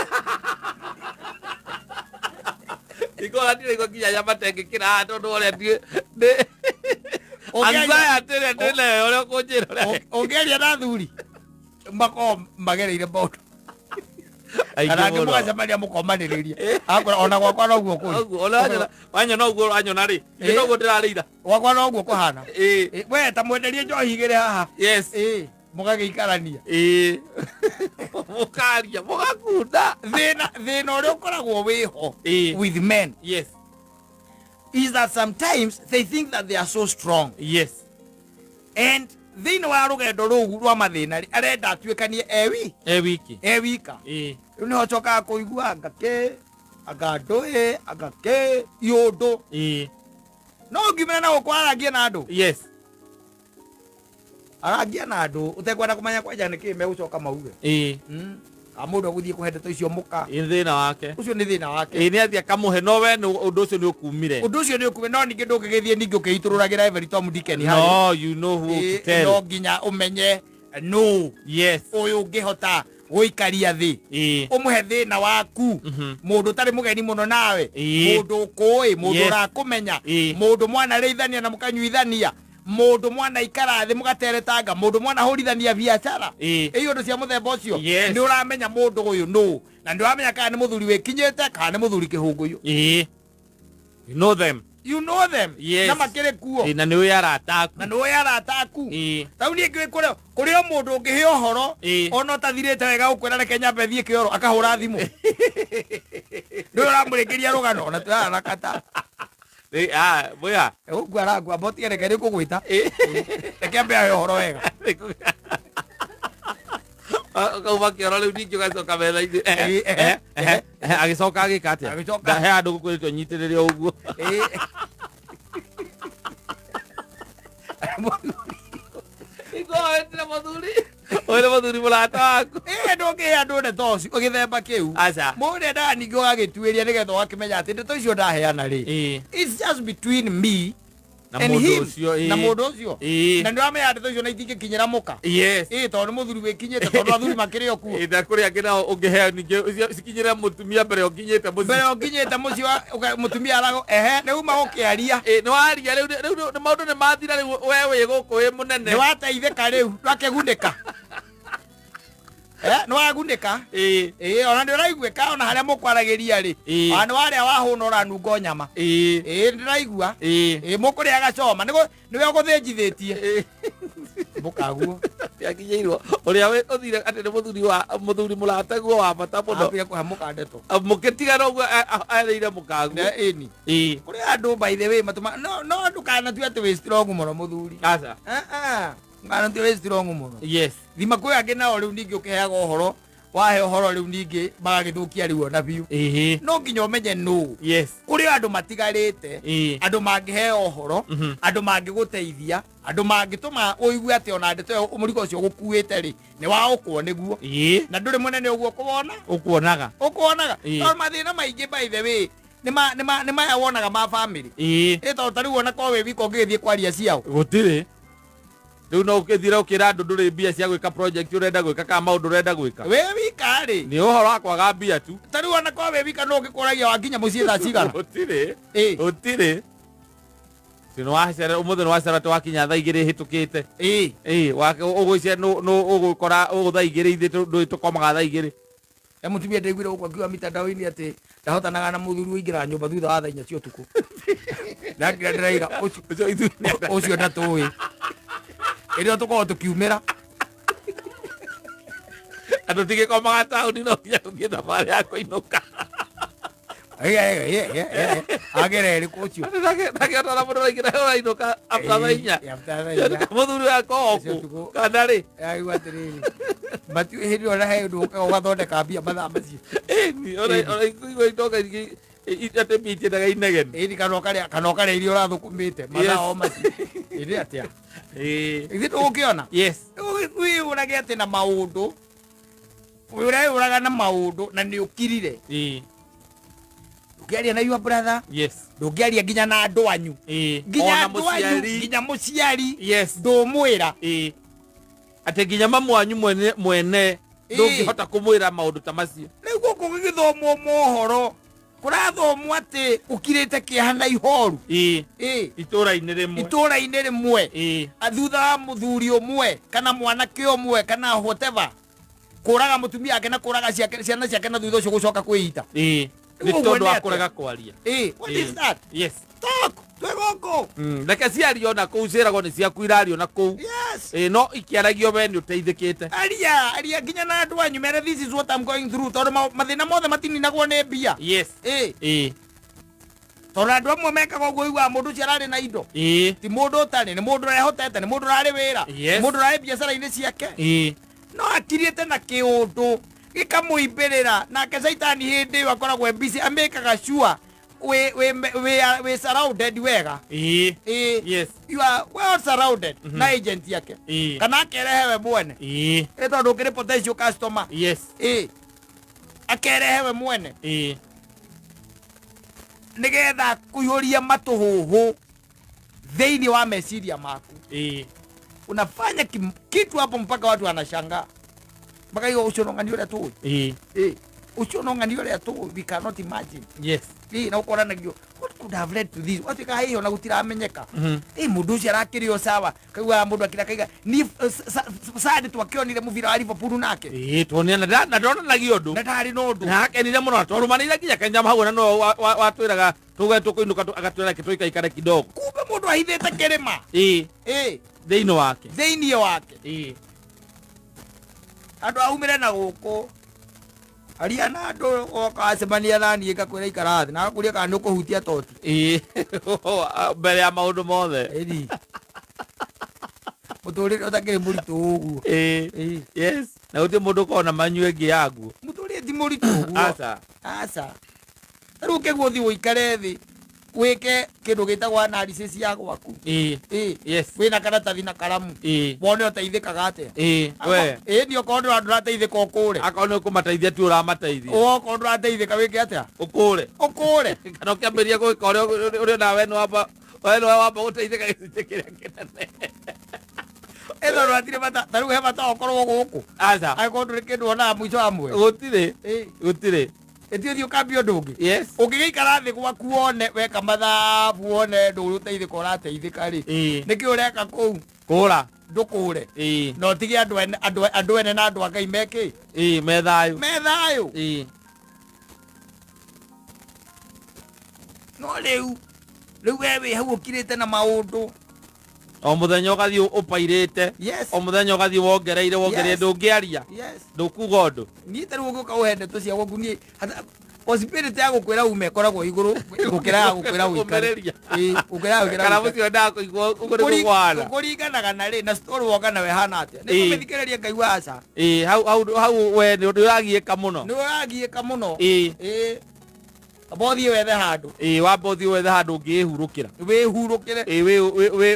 Ikora ndiraigua nginya nyama tengĩkĩra haha tondũ ũrĩa ndĩ anxiety ĩrĩa ndĩnayo ũrĩa ũkũnjĩra ũrĩa. Ũngĩaria na athuri, makoragwo magereire maũndũ. Aingĩ Kana angĩ mũno. mũgacemania mũkomanĩrĩria. Akwĩra, ona gwakwa noguo kũrĩ. Ũguo, ona wanyona ũguo wanyona rĩ, Ĩĩ. noguo ndĩrarĩira. Gwakwa noguo kũhana. Ĩĩ. Ĩĩ, we ta mwenderie njohi igĩrĩ haha. Yes. Ĩĩ, mũgagĩikarania. Ĩĩ. Mũkaria, mũgakunda. Thĩna ũrĩa ũkoragwo wĩho Ĩĩ. with men. Yes. Is that sometimes they think that they are so strong. Yes. And thĩinĩ wa rũgendo rũu rwa mathĩna rĩ, arenda atuĩkanie e wiki. E wiki. E wika. Ĩĩ. Rĩu nĩho ncokaga kũigua anga kĩ, anga ndũĩ, anga kĩ, iũndũ. Ĩĩ. No ngiumĩra na gũkũ arangie na andũ. Yes. Arangia na andũ, ũtekwenda kũmenya kwanja nĩkĩ megũcoka mauge. Ĩĩ. Ka mũndũ agũthiĩ kũhe ndeto icio mũka. Ĩĩ, thĩna wake. Ũcio nĩ thĩna wake. Ĩĩ, nĩ athiĩ akamũhe, no we nĩ ũndũ ũcio nĩ ũkumire. Ũndũ ũcio nĩ ũkumire, no ningĩ ndũngĩgĩthiĩ ningĩ ũkĩitũrũragĩra every Tom Dick and Harry. No, you know who to Ĩĩ, tell. no nginya ũmenye nũ. Yes. Ũyũ ũngĩhota gũikaria thĩ. Ĩĩ. Ũmũhe thĩna waku. Mũndũ ũtarĩ mũgeni mũno nawe. Ĩĩ. Mũndũ ũkũĩ, mũndũ Yes. ũrakũmenya. Ĩĩ. Mũndũ mwanarĩithania na mũkanyuithania. Mũndũ mwana ikara thĩ mũgateretanga, mũndũ mwana hũrithania biacara. Ĩĩ. Ĩĩ, ũndũ cia mũthemba ũcio. Yes. Nĩ ũramenya mũndũ ũyũ nũ, na nĩ ũramenya kana nĩ mũthuri wĩkinyĩte kana nĩ mũthuri kĩhũngũyũ. Ĩĩ. You know them. You know them. Yes. Na makĩrĩ kuo. Ĩĩ, na nĩ ũĩ arata aku. Na nĩ ũĩ arata aku. Ĩĩ. Ta rĩu niĩ ngĩũĩ kũrĩ o mũndũ ũngĩheo ũhoro, Ĩĩ. ona ũtathirĩte wega gũkwĩra reke nyambe thiĩ kĩoro, akahũra thimũ. Nĩ ũramũrĩkĩria rũgano, ona tũrarakata. Ĩĩ, ah, bũya. Ũguo arangua, mboti reke nĩ ngũgwĩta. Ĩĩ. Reke ambe ahe ũhoro wega. Kauma kĩoro rĩu ningĩ ũgacoka metha-inĩ. Ĩĩ, ehe, Ehe, ehe, agĩcoka agĩka atĩa? Agĩcoka- He handũ gũkwĩrĩtwo nyitĩrĩre o ũguo. Ikoetire mũthuri. Ũyũ nĩ mũthuri mũrata waku. Ĩĩ ndũngĩhe andũ ndeto ũcio gĩthemba kĩu. Aca. Mũndũ endaga ningĩ ũgagĩtuĩria nĩgetha ũgakĩmenya atĩ ndeto icio ndaheana rĩ. It's just between me Na and mũndũ him. ũcio, ĩĩ. Na mũndũ ũcio. Ĩĩ. Na nĩũramenya ndeto icio na itingĩkinyĩra mũka. Yes. Ĩĩ tondũ nĩ mũthuri wĩkinyĩte tondũ athuri makĩrĩ o kuo. Ĩĩ, na kũrĩ angĩ nao ũngĩheo ningĩ ũcio cikinyĩre mũtumia mbere ũkinyĩte mũciĩ. Mbere ũkinyĩte mũciĩ wa mũtumia arago ehe nĩ uma gũkĩaria. Ĩĩ, nĩ waria rĩu rĩu nĩ maũndũ nĩ mathira rĩu we wĩ gũkũ wĩ mũnene. Nĩ wateithĩka rĩu ndwakĩgunĩka. Eh, nĩ wagunĩka. Ĩĩ. Ĩĩ ona nĩ ũraiguĩka ona harĩa mũkwaragĩria rĩ. Ĩĩ. Ona nĩ warĩa wahũna ũranunga nyama. Ĩĩ. Ĩĩ ndĩraigua. Ĩĩ. Ĩĩ mũkũrĩaga coma nĩwe ũgũthĩnjithĩtie. Ĩĩ. Mũkaguo. Akinyĩirwo ũrĩa ũthire atĩ nĩ mũthuri wa mũthuri mũrataguo wa bata mũno. Ambire kũhe mũka ndeto. Mũkĩtigana ũguo erĩire mũkaguo. Ne ĩni. Ĩĩ. Kũrĩ andũ by the way matũma no no ndũkanatue atĩ wĩ strong mũno mũthuri. Aca. Ah ah. Ndũkanatue wĩ strong mũno. Yes. Thima kwĩ angĩ nao rĩu ningĩ ũkĩheaga ũhoro wahe ũhoro rĩu ningĩ magagĩthũkia rĩu ona biũ. Ĩhĩ. No nginya ũmenye nũ. Yes. Kũrĩ andũ matigarĩte. Ĩĩ. Andũ mangĩheo ũhoro, andũ mangĩgũteithia, andũ mangĩtũma ũigue atĩ ona ndeto ĩyo mũrigo ũcio ũgũkuĩte rĩ nĩ waũkwo nĩguo. Ĩĩ. Na ndũrĩ mũnene ũguo kũwona. Ũkuonaga. Ũkuonaga. Ĩĩ. Tondũ mathĩna maingĩ by the way nĩ maya wonaga ma family. Ĩĩ. Ĩ tondũ ta rĩu ona korwo wĩ wika ũngĩgĩthiĩ kwaria ciao. Gũtirĩ. Rĩu no ũkĩthire ũkĩra andũ ndũrĩ mbia cia gwĩka project ũrenda gwĩka kana maũndũ ũrenda gwĩka. Wĩ wika rĩ. Nĩ ũhoro wa kwaga mbia tu. Ta rĩu ona korwo wĩ wika no ũngĩkũragia wakinya mũciĩ thaa cigana. Gũtirĩ. Ĩĩ. Gũtirĩ. Ti nĩ wacera ũmũthĩ nĩ wacera atĩ wakinya thaa igĩrĩ hĩtũkĩte. Ĩĩ. Ĩĩ, ũgwĩciria nũ ũgũkora ũgũ thaa igĩrĩ ithuĩ ndũĩ tũkomaga thaa igĩrĩ. He mũtumia ndaiguire gũkũ akiuga mitandao-inĩ atĩ ndahotanaga na mũthuri ũingĩraga nyũmba thutha wa thaa inya cia ũtukũ. Ndakira ndĩraiga ũcio Ũcio ithuĩ nĩ ũcio ndatũĩ. Ĩrĩa tũkoragwo tũkiumĩra. Andũ tigĩkomaga taũni no nginya tũthiĩ thabarĩ ya kũinũka. Agere ĩrĩkũ ũcio? Ndakĩona mũndũ ũraingĩra ũrainũka after thaa inya. After thaa inya. Mũthuri wakwa Cia oku ũtukũ. kana rĩ? Aigua atĩrĩrĩ. Matiũĩ hĩndĩ ĩyo na he ũndũ ũkaga ũgathondeka mbia mathaa macio. Ĩni, ona ikuigua itonga ingĩ atĩ mbia itiendaga inegene. Ĩni kana ũkarĩa kana ũkarĩa iria ũrathũkũmĩte mathaa o macio. Ĩrĩ atĩa? Ĩĩ. Ithuĩ tũgũkĩona? Yes. Wĩyũrage atĩ na maũndũ ũreyũraga na maũndũ na nĩ ũkirire. Ĩĩ. Ndũngĩaria na your brother, Yes. ndũngĩaria nginya na andũ anyu. Ĩĩ. Nginya Ona andũ anyu, mũciari. nginya mũciari Yes. ndũmwĩra. Ĩĩ. Atĩ nginya mamu wanyu mwene mwene Ĩĩ. ndũngĩhota kũmwĩra maũndũ ta macio. Rĩu gũkũ gũgĩthomwo mohoro kũrathomwo atĩ ũkirĩte kĩeha na ihoru. Ĩĩ. Ĩĩ. Itũũra-inĩ rĩmwe. Itũũra-inĩ rĩmwe. Ĩĩ. Thutha wa mũthuri ũmwe kana mwanake ũmwe kana whatever kũraga mũtumia wake na kũraga ciana ciake na thutha ũcio gũcoka kwĩita. Ĩĩ. Rĩu Nĩ ũguo tondũ nĩ wa atĩa? kũrega kwaria. Ĩĩ. What is Ĩĩ. that? Yes. Talk. Twĩ gũkũ. Reke ciario na kũu ciĩragwo nĩ ciaku irario na kũu. Yes. Ĩĩ, no ikĩaragio we nĩ ũteithĩkĩte. Aria, aria nginya na andũ anyu mere this is what I'm going through tondũ mathĩna mothe matininagwo nĩ mbia. Yes. Ĩĩ. Ĩĩ. Tondũ andũ amwe mekaga ũguo ũiguaga mũndũ ũcio ararĩ na indo. Ĩĩ. Ti mũndũ ũtarĩ, nĩ mũndũ ũrehotete, nĩ mũndũ ũrarĩ wĩra, Yes. nĩ mũndũ ũrarĩ biacara-inĩ ciake. Ĩĩ. No akirĩte na kĩũndũ gĩkamũimbĩrĩra nake caitani hĩndĩ ĩyo akoragwo e busy amĩkaga sure wĩ surrounded wega. Ĩĩ. Ĩĩ. Yes. You are well surrounded na agent yake. Ĩĩ. Kana akerehe we mwene. Ĩĩ. Ĩ tondũ ũkĩrĩ potential customer. Yes. Ĩĩ. Akerehe we mwene. Ĩĩ. Nĩgetha kũihũria matũhũhũ thĩinĩ wa meciria maku. Ĩĩ. Unafanya kitu hapo mpaka watu wanashangaa. Mpaka hiyo ucio no ng'ani ũrĩa tũĩ. Ĩĩ. Ĩĩ. Ucio no ng'ani ũrĩa tũĩ, we cannot imagine. Yes. Ĩĩ, na ũkoranagio what could have led to this? Watuĩka hihi ona gũtiramenyeka. Ĩĩ, mũndũ ũcio arakĩrĩ o sawa. Kaiguaga mũndũ akĩra kaiga, ni Sadi twakĩonire mũbira wa Liverpool nake. Ĩĩ, tuonire na ndonanagia ũndũ. Na ndarĩ na ũndũ. Na akenire mũno, na twarũmanĩire nginya Kenya hau, na no watwĩraga tuge tũkũinũka agatwĩra reke tũikaikare kidogo. Kumbe mũndũ ahithĩte kĩrĩma. Ĩĩ. Ĩĩ. Thĩinĩ wake. Thĩinĩ wake. Ĩĩ. Andũ aumĩre na gũkũ. Aria na andũ oka acemania na niĩ ngakwĩra ikara thĩ, na agakũria kana nĩ ũkũhutia toti. Ĩĩ. Mbere ya maũndũ mothe. Ĩni. Mũtũrĩre ũtakĩrĩ mũritũ ũguo. Ĩĩ. Ĩĩ. Yes. Na gũtirĩ mũndũ ũkoragwo na manyu ĩngĩ yaguo. Mũtũrĩre ti mũritũ ũguo. Aca. Aca. Ta rĩu ũkĩguo ũthiĩ ũikare thĩ wĩke kĩndũ gĩtagwo analysis ya gwaku. Ĩ. Wĩna karatathi na karamu. Wone ũteithĩkaga atĩa. We. Ĩ ni okorwo ndũrateithĩka ũkũre. Akorwo nĩ ũkũmateithia tu ũramateithia. Okorwo ndũrateithĩka wĩke atĩa? Ũkũre. Ũkũre. Kana ũkĩambĩrĩria gwĩka ũrĩa ũrĩa nawe nĩ wamba we nĩwe wamba gũteithĩka gĩcunjĩ kĩrĩa kĩnene. Ĩno ndũratirĩ bata ta rĩu he bata ũkorwo gũkũ. Aca. Angĩkorwo ndũrĩ kĩndũ wonaga mũico wa mweri. Gũtirĩ. Ĩ. Gũtirĩ. Ĩti ũthiĩ ũkambie ũndũ ũngĩ. Yes. Ũngĩgĩikara thĩ gwaku wone weka mathabu wone ndũrĩ ũteithĩka ũrateithĩka rĩ. Nĩkĩ ũreka kũu? Kũra. Ndũkũre. Na ũtige andũ ene andũ andũ ene na andũ a Ngai mekĩ? Ĩ me thayũ. Me thayũ. No rĩu rĩu we wĩ hau ũkirĩte na maũndũ. O mũthenya ũgathiĩ ũpairĩte. Yes. O mũthenya ũgathiĩ wongereire wongereire. Yes. Ndũngĩaria. Yes. Ndũkuga ũndũ. Niĩ ta rĩu ũgĩũka ũhe ndeto cia gwaku niĩ possibility ya gũkwĩra ume ĩkoragwo igũrũ gũkĩra ya gũkwĩra ũikare. Kũmĩrĩria. Ĩ, gũkĩra ya gũkwĩra Kana ũikare. mũcio wendaga kũigua ũguo nĩguo kũhana. Kũringanaga na rĩ na story woka nawe ĩhana atĩa. Nĩ Ĩ. kũmĩthikĩrĩria ngaigua aca. Ĩ, hau hau hau we nĩ ũragiĩka mũno. Nĩ ũragiĩka mũno. Ĩ. Ĩ. Amba ũthiĩ wethe handũ. Ĩ, wamba ũthiĩ wethe handũ ũngĩĩhurũkĩra. Wĩhurũkĩre. Ĩ,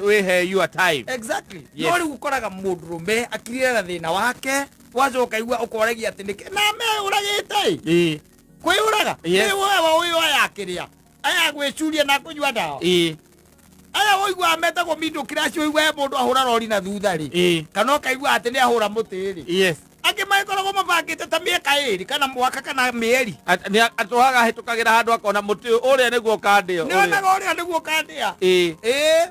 wĩhe your time. Exactly. Yes. No rĩu ũkoraga mũndũrũme akirire na thĩna wake, wacoka igua ũkoragia atĩ nĩkĩ na meyũragĩte ĩ. Ĩ. Kwĩyũraga? Yes. Nĩ wewe ũyũ aya akĩrĩa. Aya gwĩcuria na kũnyua ndawa. Ĩ. Aya ũiguaga metagwo middle class ũigua he mũndũ ahũra rori na thutha rĩ. Ĩ. Kana ũkaigua atĩ nĩ ahũra mũtĩ rĩ. Yes. Angĩ magĩkoragwo mabangĩte ta mĩaka ĩrĩ kana mwaka kana mĩeri. Nĩ atũhaga ahĩtũkagĩra handũ akona mũtĩ ũrĩa nĩguo ũkandĩa. Nĩ onaga ũrĩa nĩguo ũkandĩa. Ĩ. Ĩ.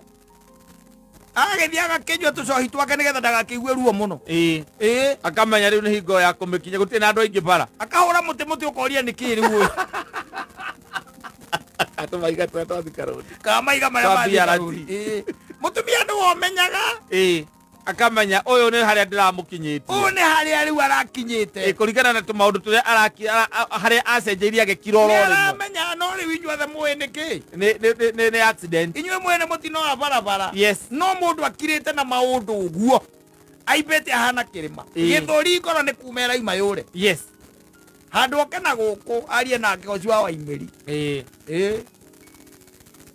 Agagĩthiĩ agakĩnyua tũcohi twake nĩgetha ndagakĩigue ruo mũno. Ĩ. Ĩ. Akamenya rĩu nĩ hingo ya kũmĩkinya gũtirĩ na andũ aingĩ bara. Akahũra mũtĩ mũtĩ ũkoria nĩ kĩĩ rĩu ũyũ. Atũmaiga tũrĩa twa Thika Road. Kamaiga marĩa Twa ma Thika BRT. Road. Ĩ. Mũtumia nĩwe ũmenyaga. Ĩ. Akamenya ũyũ nĩ harĩa ndĩramũkinyĩtie. Ũyũ nĩ harĩa rĩu arakinyĩte. Ĩ, kũringana na tũmaũndũ tũrĩa harĩa acenjeirie agĩkira oro Nĩ rĩmwe. aramenya no rĩu inyuothe mũĩ nĩkĩ? Nĩ accident. Inyuĩ mwene mũtinora barabara. Yes. No mũndũ akirĩte na maũndũ ũguo. Aimbĩte ahana kĩrĩma. Ĩ. Gĩthũri ngoro nĩ kuma ĩraima yũre. Yes. Handũ oke na gũkũ arie nake ũcio wa Waimĩri. Ĩ. Ĩ.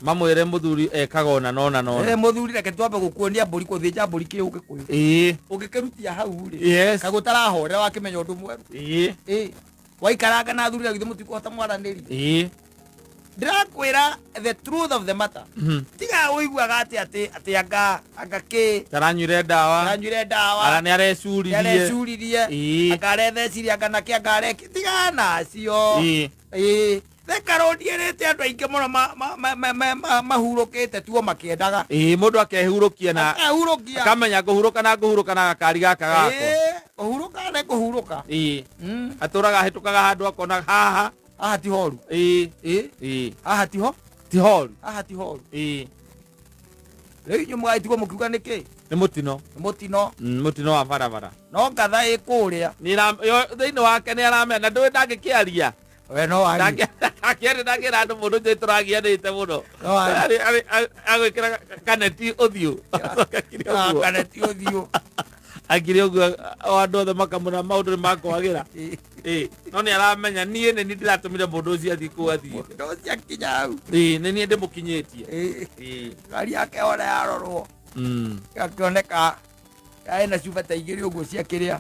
Mamwĩre mũthuri ekaga ona nona nona. Ĩ, mũthuri reke twambe gũkuonia mbũri gũthĩnja mbũri kĩũgĩkũyũ. Ĩ. Ũngĩkĩrutia hau rĩ. Yes. Kagũtarahorera wakĩmenya ũndũ mwerũ. Ĩ. Ĩ. Waikaranga na athuri na githĩ mũtikũhota mwaranĩrie. Ĩ. Ndĩrakwĩra the truth of the matter. Tiga ũiguaga atĩ atĩ atĩ anga anga kĩ. Taranyuire ndawa. Taranyuire ndawa. Ara nĩ arecuririe. Nĩ arecuririe. Ĩ. Anga arethecirie anga nakĩ anga areki. Tiga nacio. Ĩ. Ĩ. Thika Road ĩrĩte andũ aingĩ mũno mahurũkĩte tuo makĩendaga. Ĩ, mũndũ akehurũkia na Akehurũkia. Akamenya ngũhurũka na ngũhurũka na gakari gaka gakwa. Ĩ, kũhurũka nĩ kũhurũka. Ĩ. Atũraga ahĩtũkaga handũ akona haha. Haha ti horu. Ĩ. Ĩ. Ĩ. Haha ti ho. Ti horu. Haha ti horu. Ĩ. Rĩu inyuĩ mũgagĩtigwo mũkiuga nĩkĩ? Nĩ mũtino. Nĩ mũtino. Mũtino wa barabara. No ngatha ĩ kũrĩa. Thĩinĩ wake nĩ aramenya na ndũĩ ndangĩkĩaria. We no warie. Ndangĩaria ndangĩra andũ mũndũ ũcio tũragianĩte mũno. No warie. Agwĩkĩra kaneti ũthiũ. Acoke akire ũguo. Kaneti ũthiũ. Akire ũguo o andũ othe makamũra maũndũ nĩ makwagĩra. Ĩ, no nĩ aramenya niĩ nĩ niĩ ndĩratũmire mũndũ ũcio athiĩ kũu athiĩ. Mũndũ ũcio akinya hau. Ĩ, nĩ niĩ ndĩmũkinyĩtie. Ĩ. Ĩ. Ngari yake ona yarorwo. Gakĩoneka ena cuba ta igĩrĩ ũguo cia kĩrĩa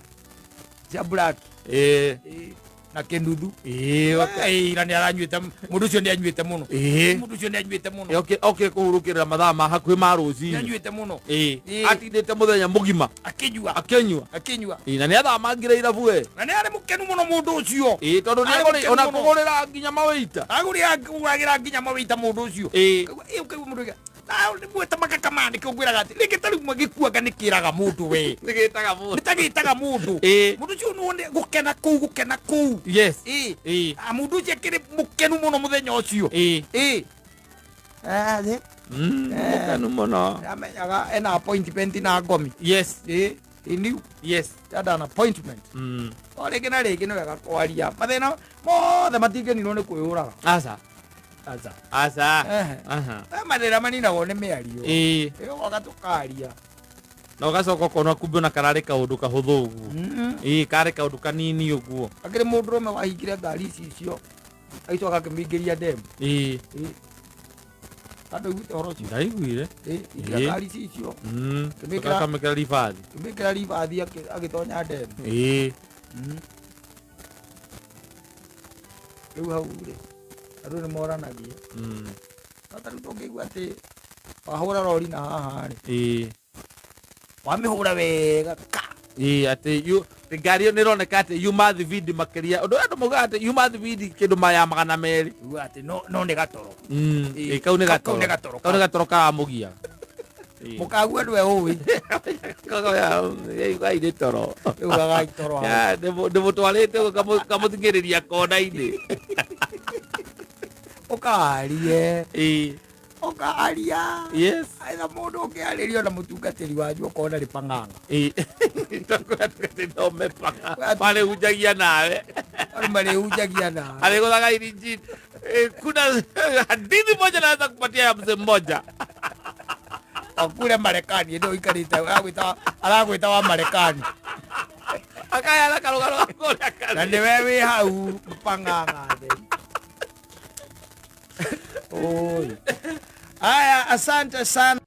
cia black. Ĩ. Ĩ. Na kĩnuthu. Ĩ, waka- Ĩ, na nĩ aranyuĩte mũndũ ũcio nĩ anyuĩte mũno. Ĩ. Mũndũ ũcio nĩ anyuĩte mũno. Ĩ, okire kũhurũkĩrĩra mathaa ma hakuhĩ ma Nĩ rũcinĩ. anyuĩte mũno. Ĩ. Ĩ. Atindĩte mũthenya mũgima. Akĩnyua. Akĩnyua. Akĩnyua. Ĩ, na nĩ athamangire irabu we. Na nĩ arĩ mũkenu mũno mũndũ ũcio. Ĩ, tondũ nĩ Arĩ agũrĩ- mũkenu ona mũno. kũgũrĩra nginya mawĩita. Agũrĩra nginya mawĩita mũndũ ũcio. Ĩ. Ũkaigua, ĩ, ũkaigua mũndũ ũcio, na nĩ muoete makaka nĩkĩo ngwĩraga atĩ rĩngĩ ta rĩu gĩkuanga nĩ kĩraga mũndũ we. Nĩ gĩtaga mũndũ. Nĩ ta gĩtaga mũndũ. Ĩ. Mũndũ ũcio nĩ wone gũkena kũu, gũkena kũu. Yes. Ĩ. Ĩ. Mũndũ ũcio akĩrĩ mũkenu mũno mũthenya ũcio. Ĩ. Ĩ. Thĩ. Mũkenu mũno. Ndamenyaga ena appointment na ngomi. Yes. Ĩ. He knew. Yes. He had an appointment. O rĩngĩ na rĩngĩ nĩ wega kwaria. Mathĩna mothe matingĩninwo nĩ kwĩyũraga. Aca. Aca. Aca. Ehe. Aha. Mathĩna maninagwo nĩ mĩario. Ĩ. Ĩ, ũgoka tũkaria. Na ũgacoka ũkona kumbe ona kararĩ kaũndũ kahũthũ ũguo. Ĩĩ, karĩ kaũndũ kanini ũguo. Akĩrĩ mũndũrũme wahingire ngari ici icio, agĩcoka akĩmĩingĩria ndemu. Ĩĩ. Andũ iguĩte ũhoro ũcio? Ndaiguire. Ĩĩ, ingĩra ngari ici icio. Akamĩkĩra ribathi. Akĩmĩkĩra ribathi, agĩtonya ndemu. Rĩu hau rĩ, andũ nĩ moranagia. No ta rĩu tũngĩigua atĩ wahũra rori na haha rĩ, wamĩhũra wega ka. Ĩĩ, atĩ ngari ĩyo nĩ ĩroneka atĩ yuma thibindi makĩria, ũndũ ũrĩa andũ maugaga atĩ yuma thibindi kĩndũ maya 200. Uga atĩ no nĩ gatoro. Ĩĩ, kau nĩ kau gatoro. Nĩ gatoro. Kau nĩ gatoro karamũgia. Ĩĩ. Mũkagua ndwe ũĩ. Gai toro. Rĩu gagaitoro hau. Ya, ndĩmũtwarĩte ũguo kamũthing'ĩrĩria kona-inĩ. Ũkarie. Ĩĩ. Ũkaria. Yes. Aitha mũndũ ũngĩarĩrio na mũtungatĩri wanyu ũkona nĩ pang'ang'a. Ĩĩ. Marĩhunjagia nawe. Andũ marĩhunjagia nawe. Arĩgũthaga irinji. Kuna hadithi moja naweza kupatia ya mzee mmoja. Akure Marekani ndio ũikarĩte aragwĩta wa Marekani. Akayana karũgano ga kũrĩa Na karĩ. nĩwe wĩ hau pang'ang'a theri. Oi. Haya, asante sana.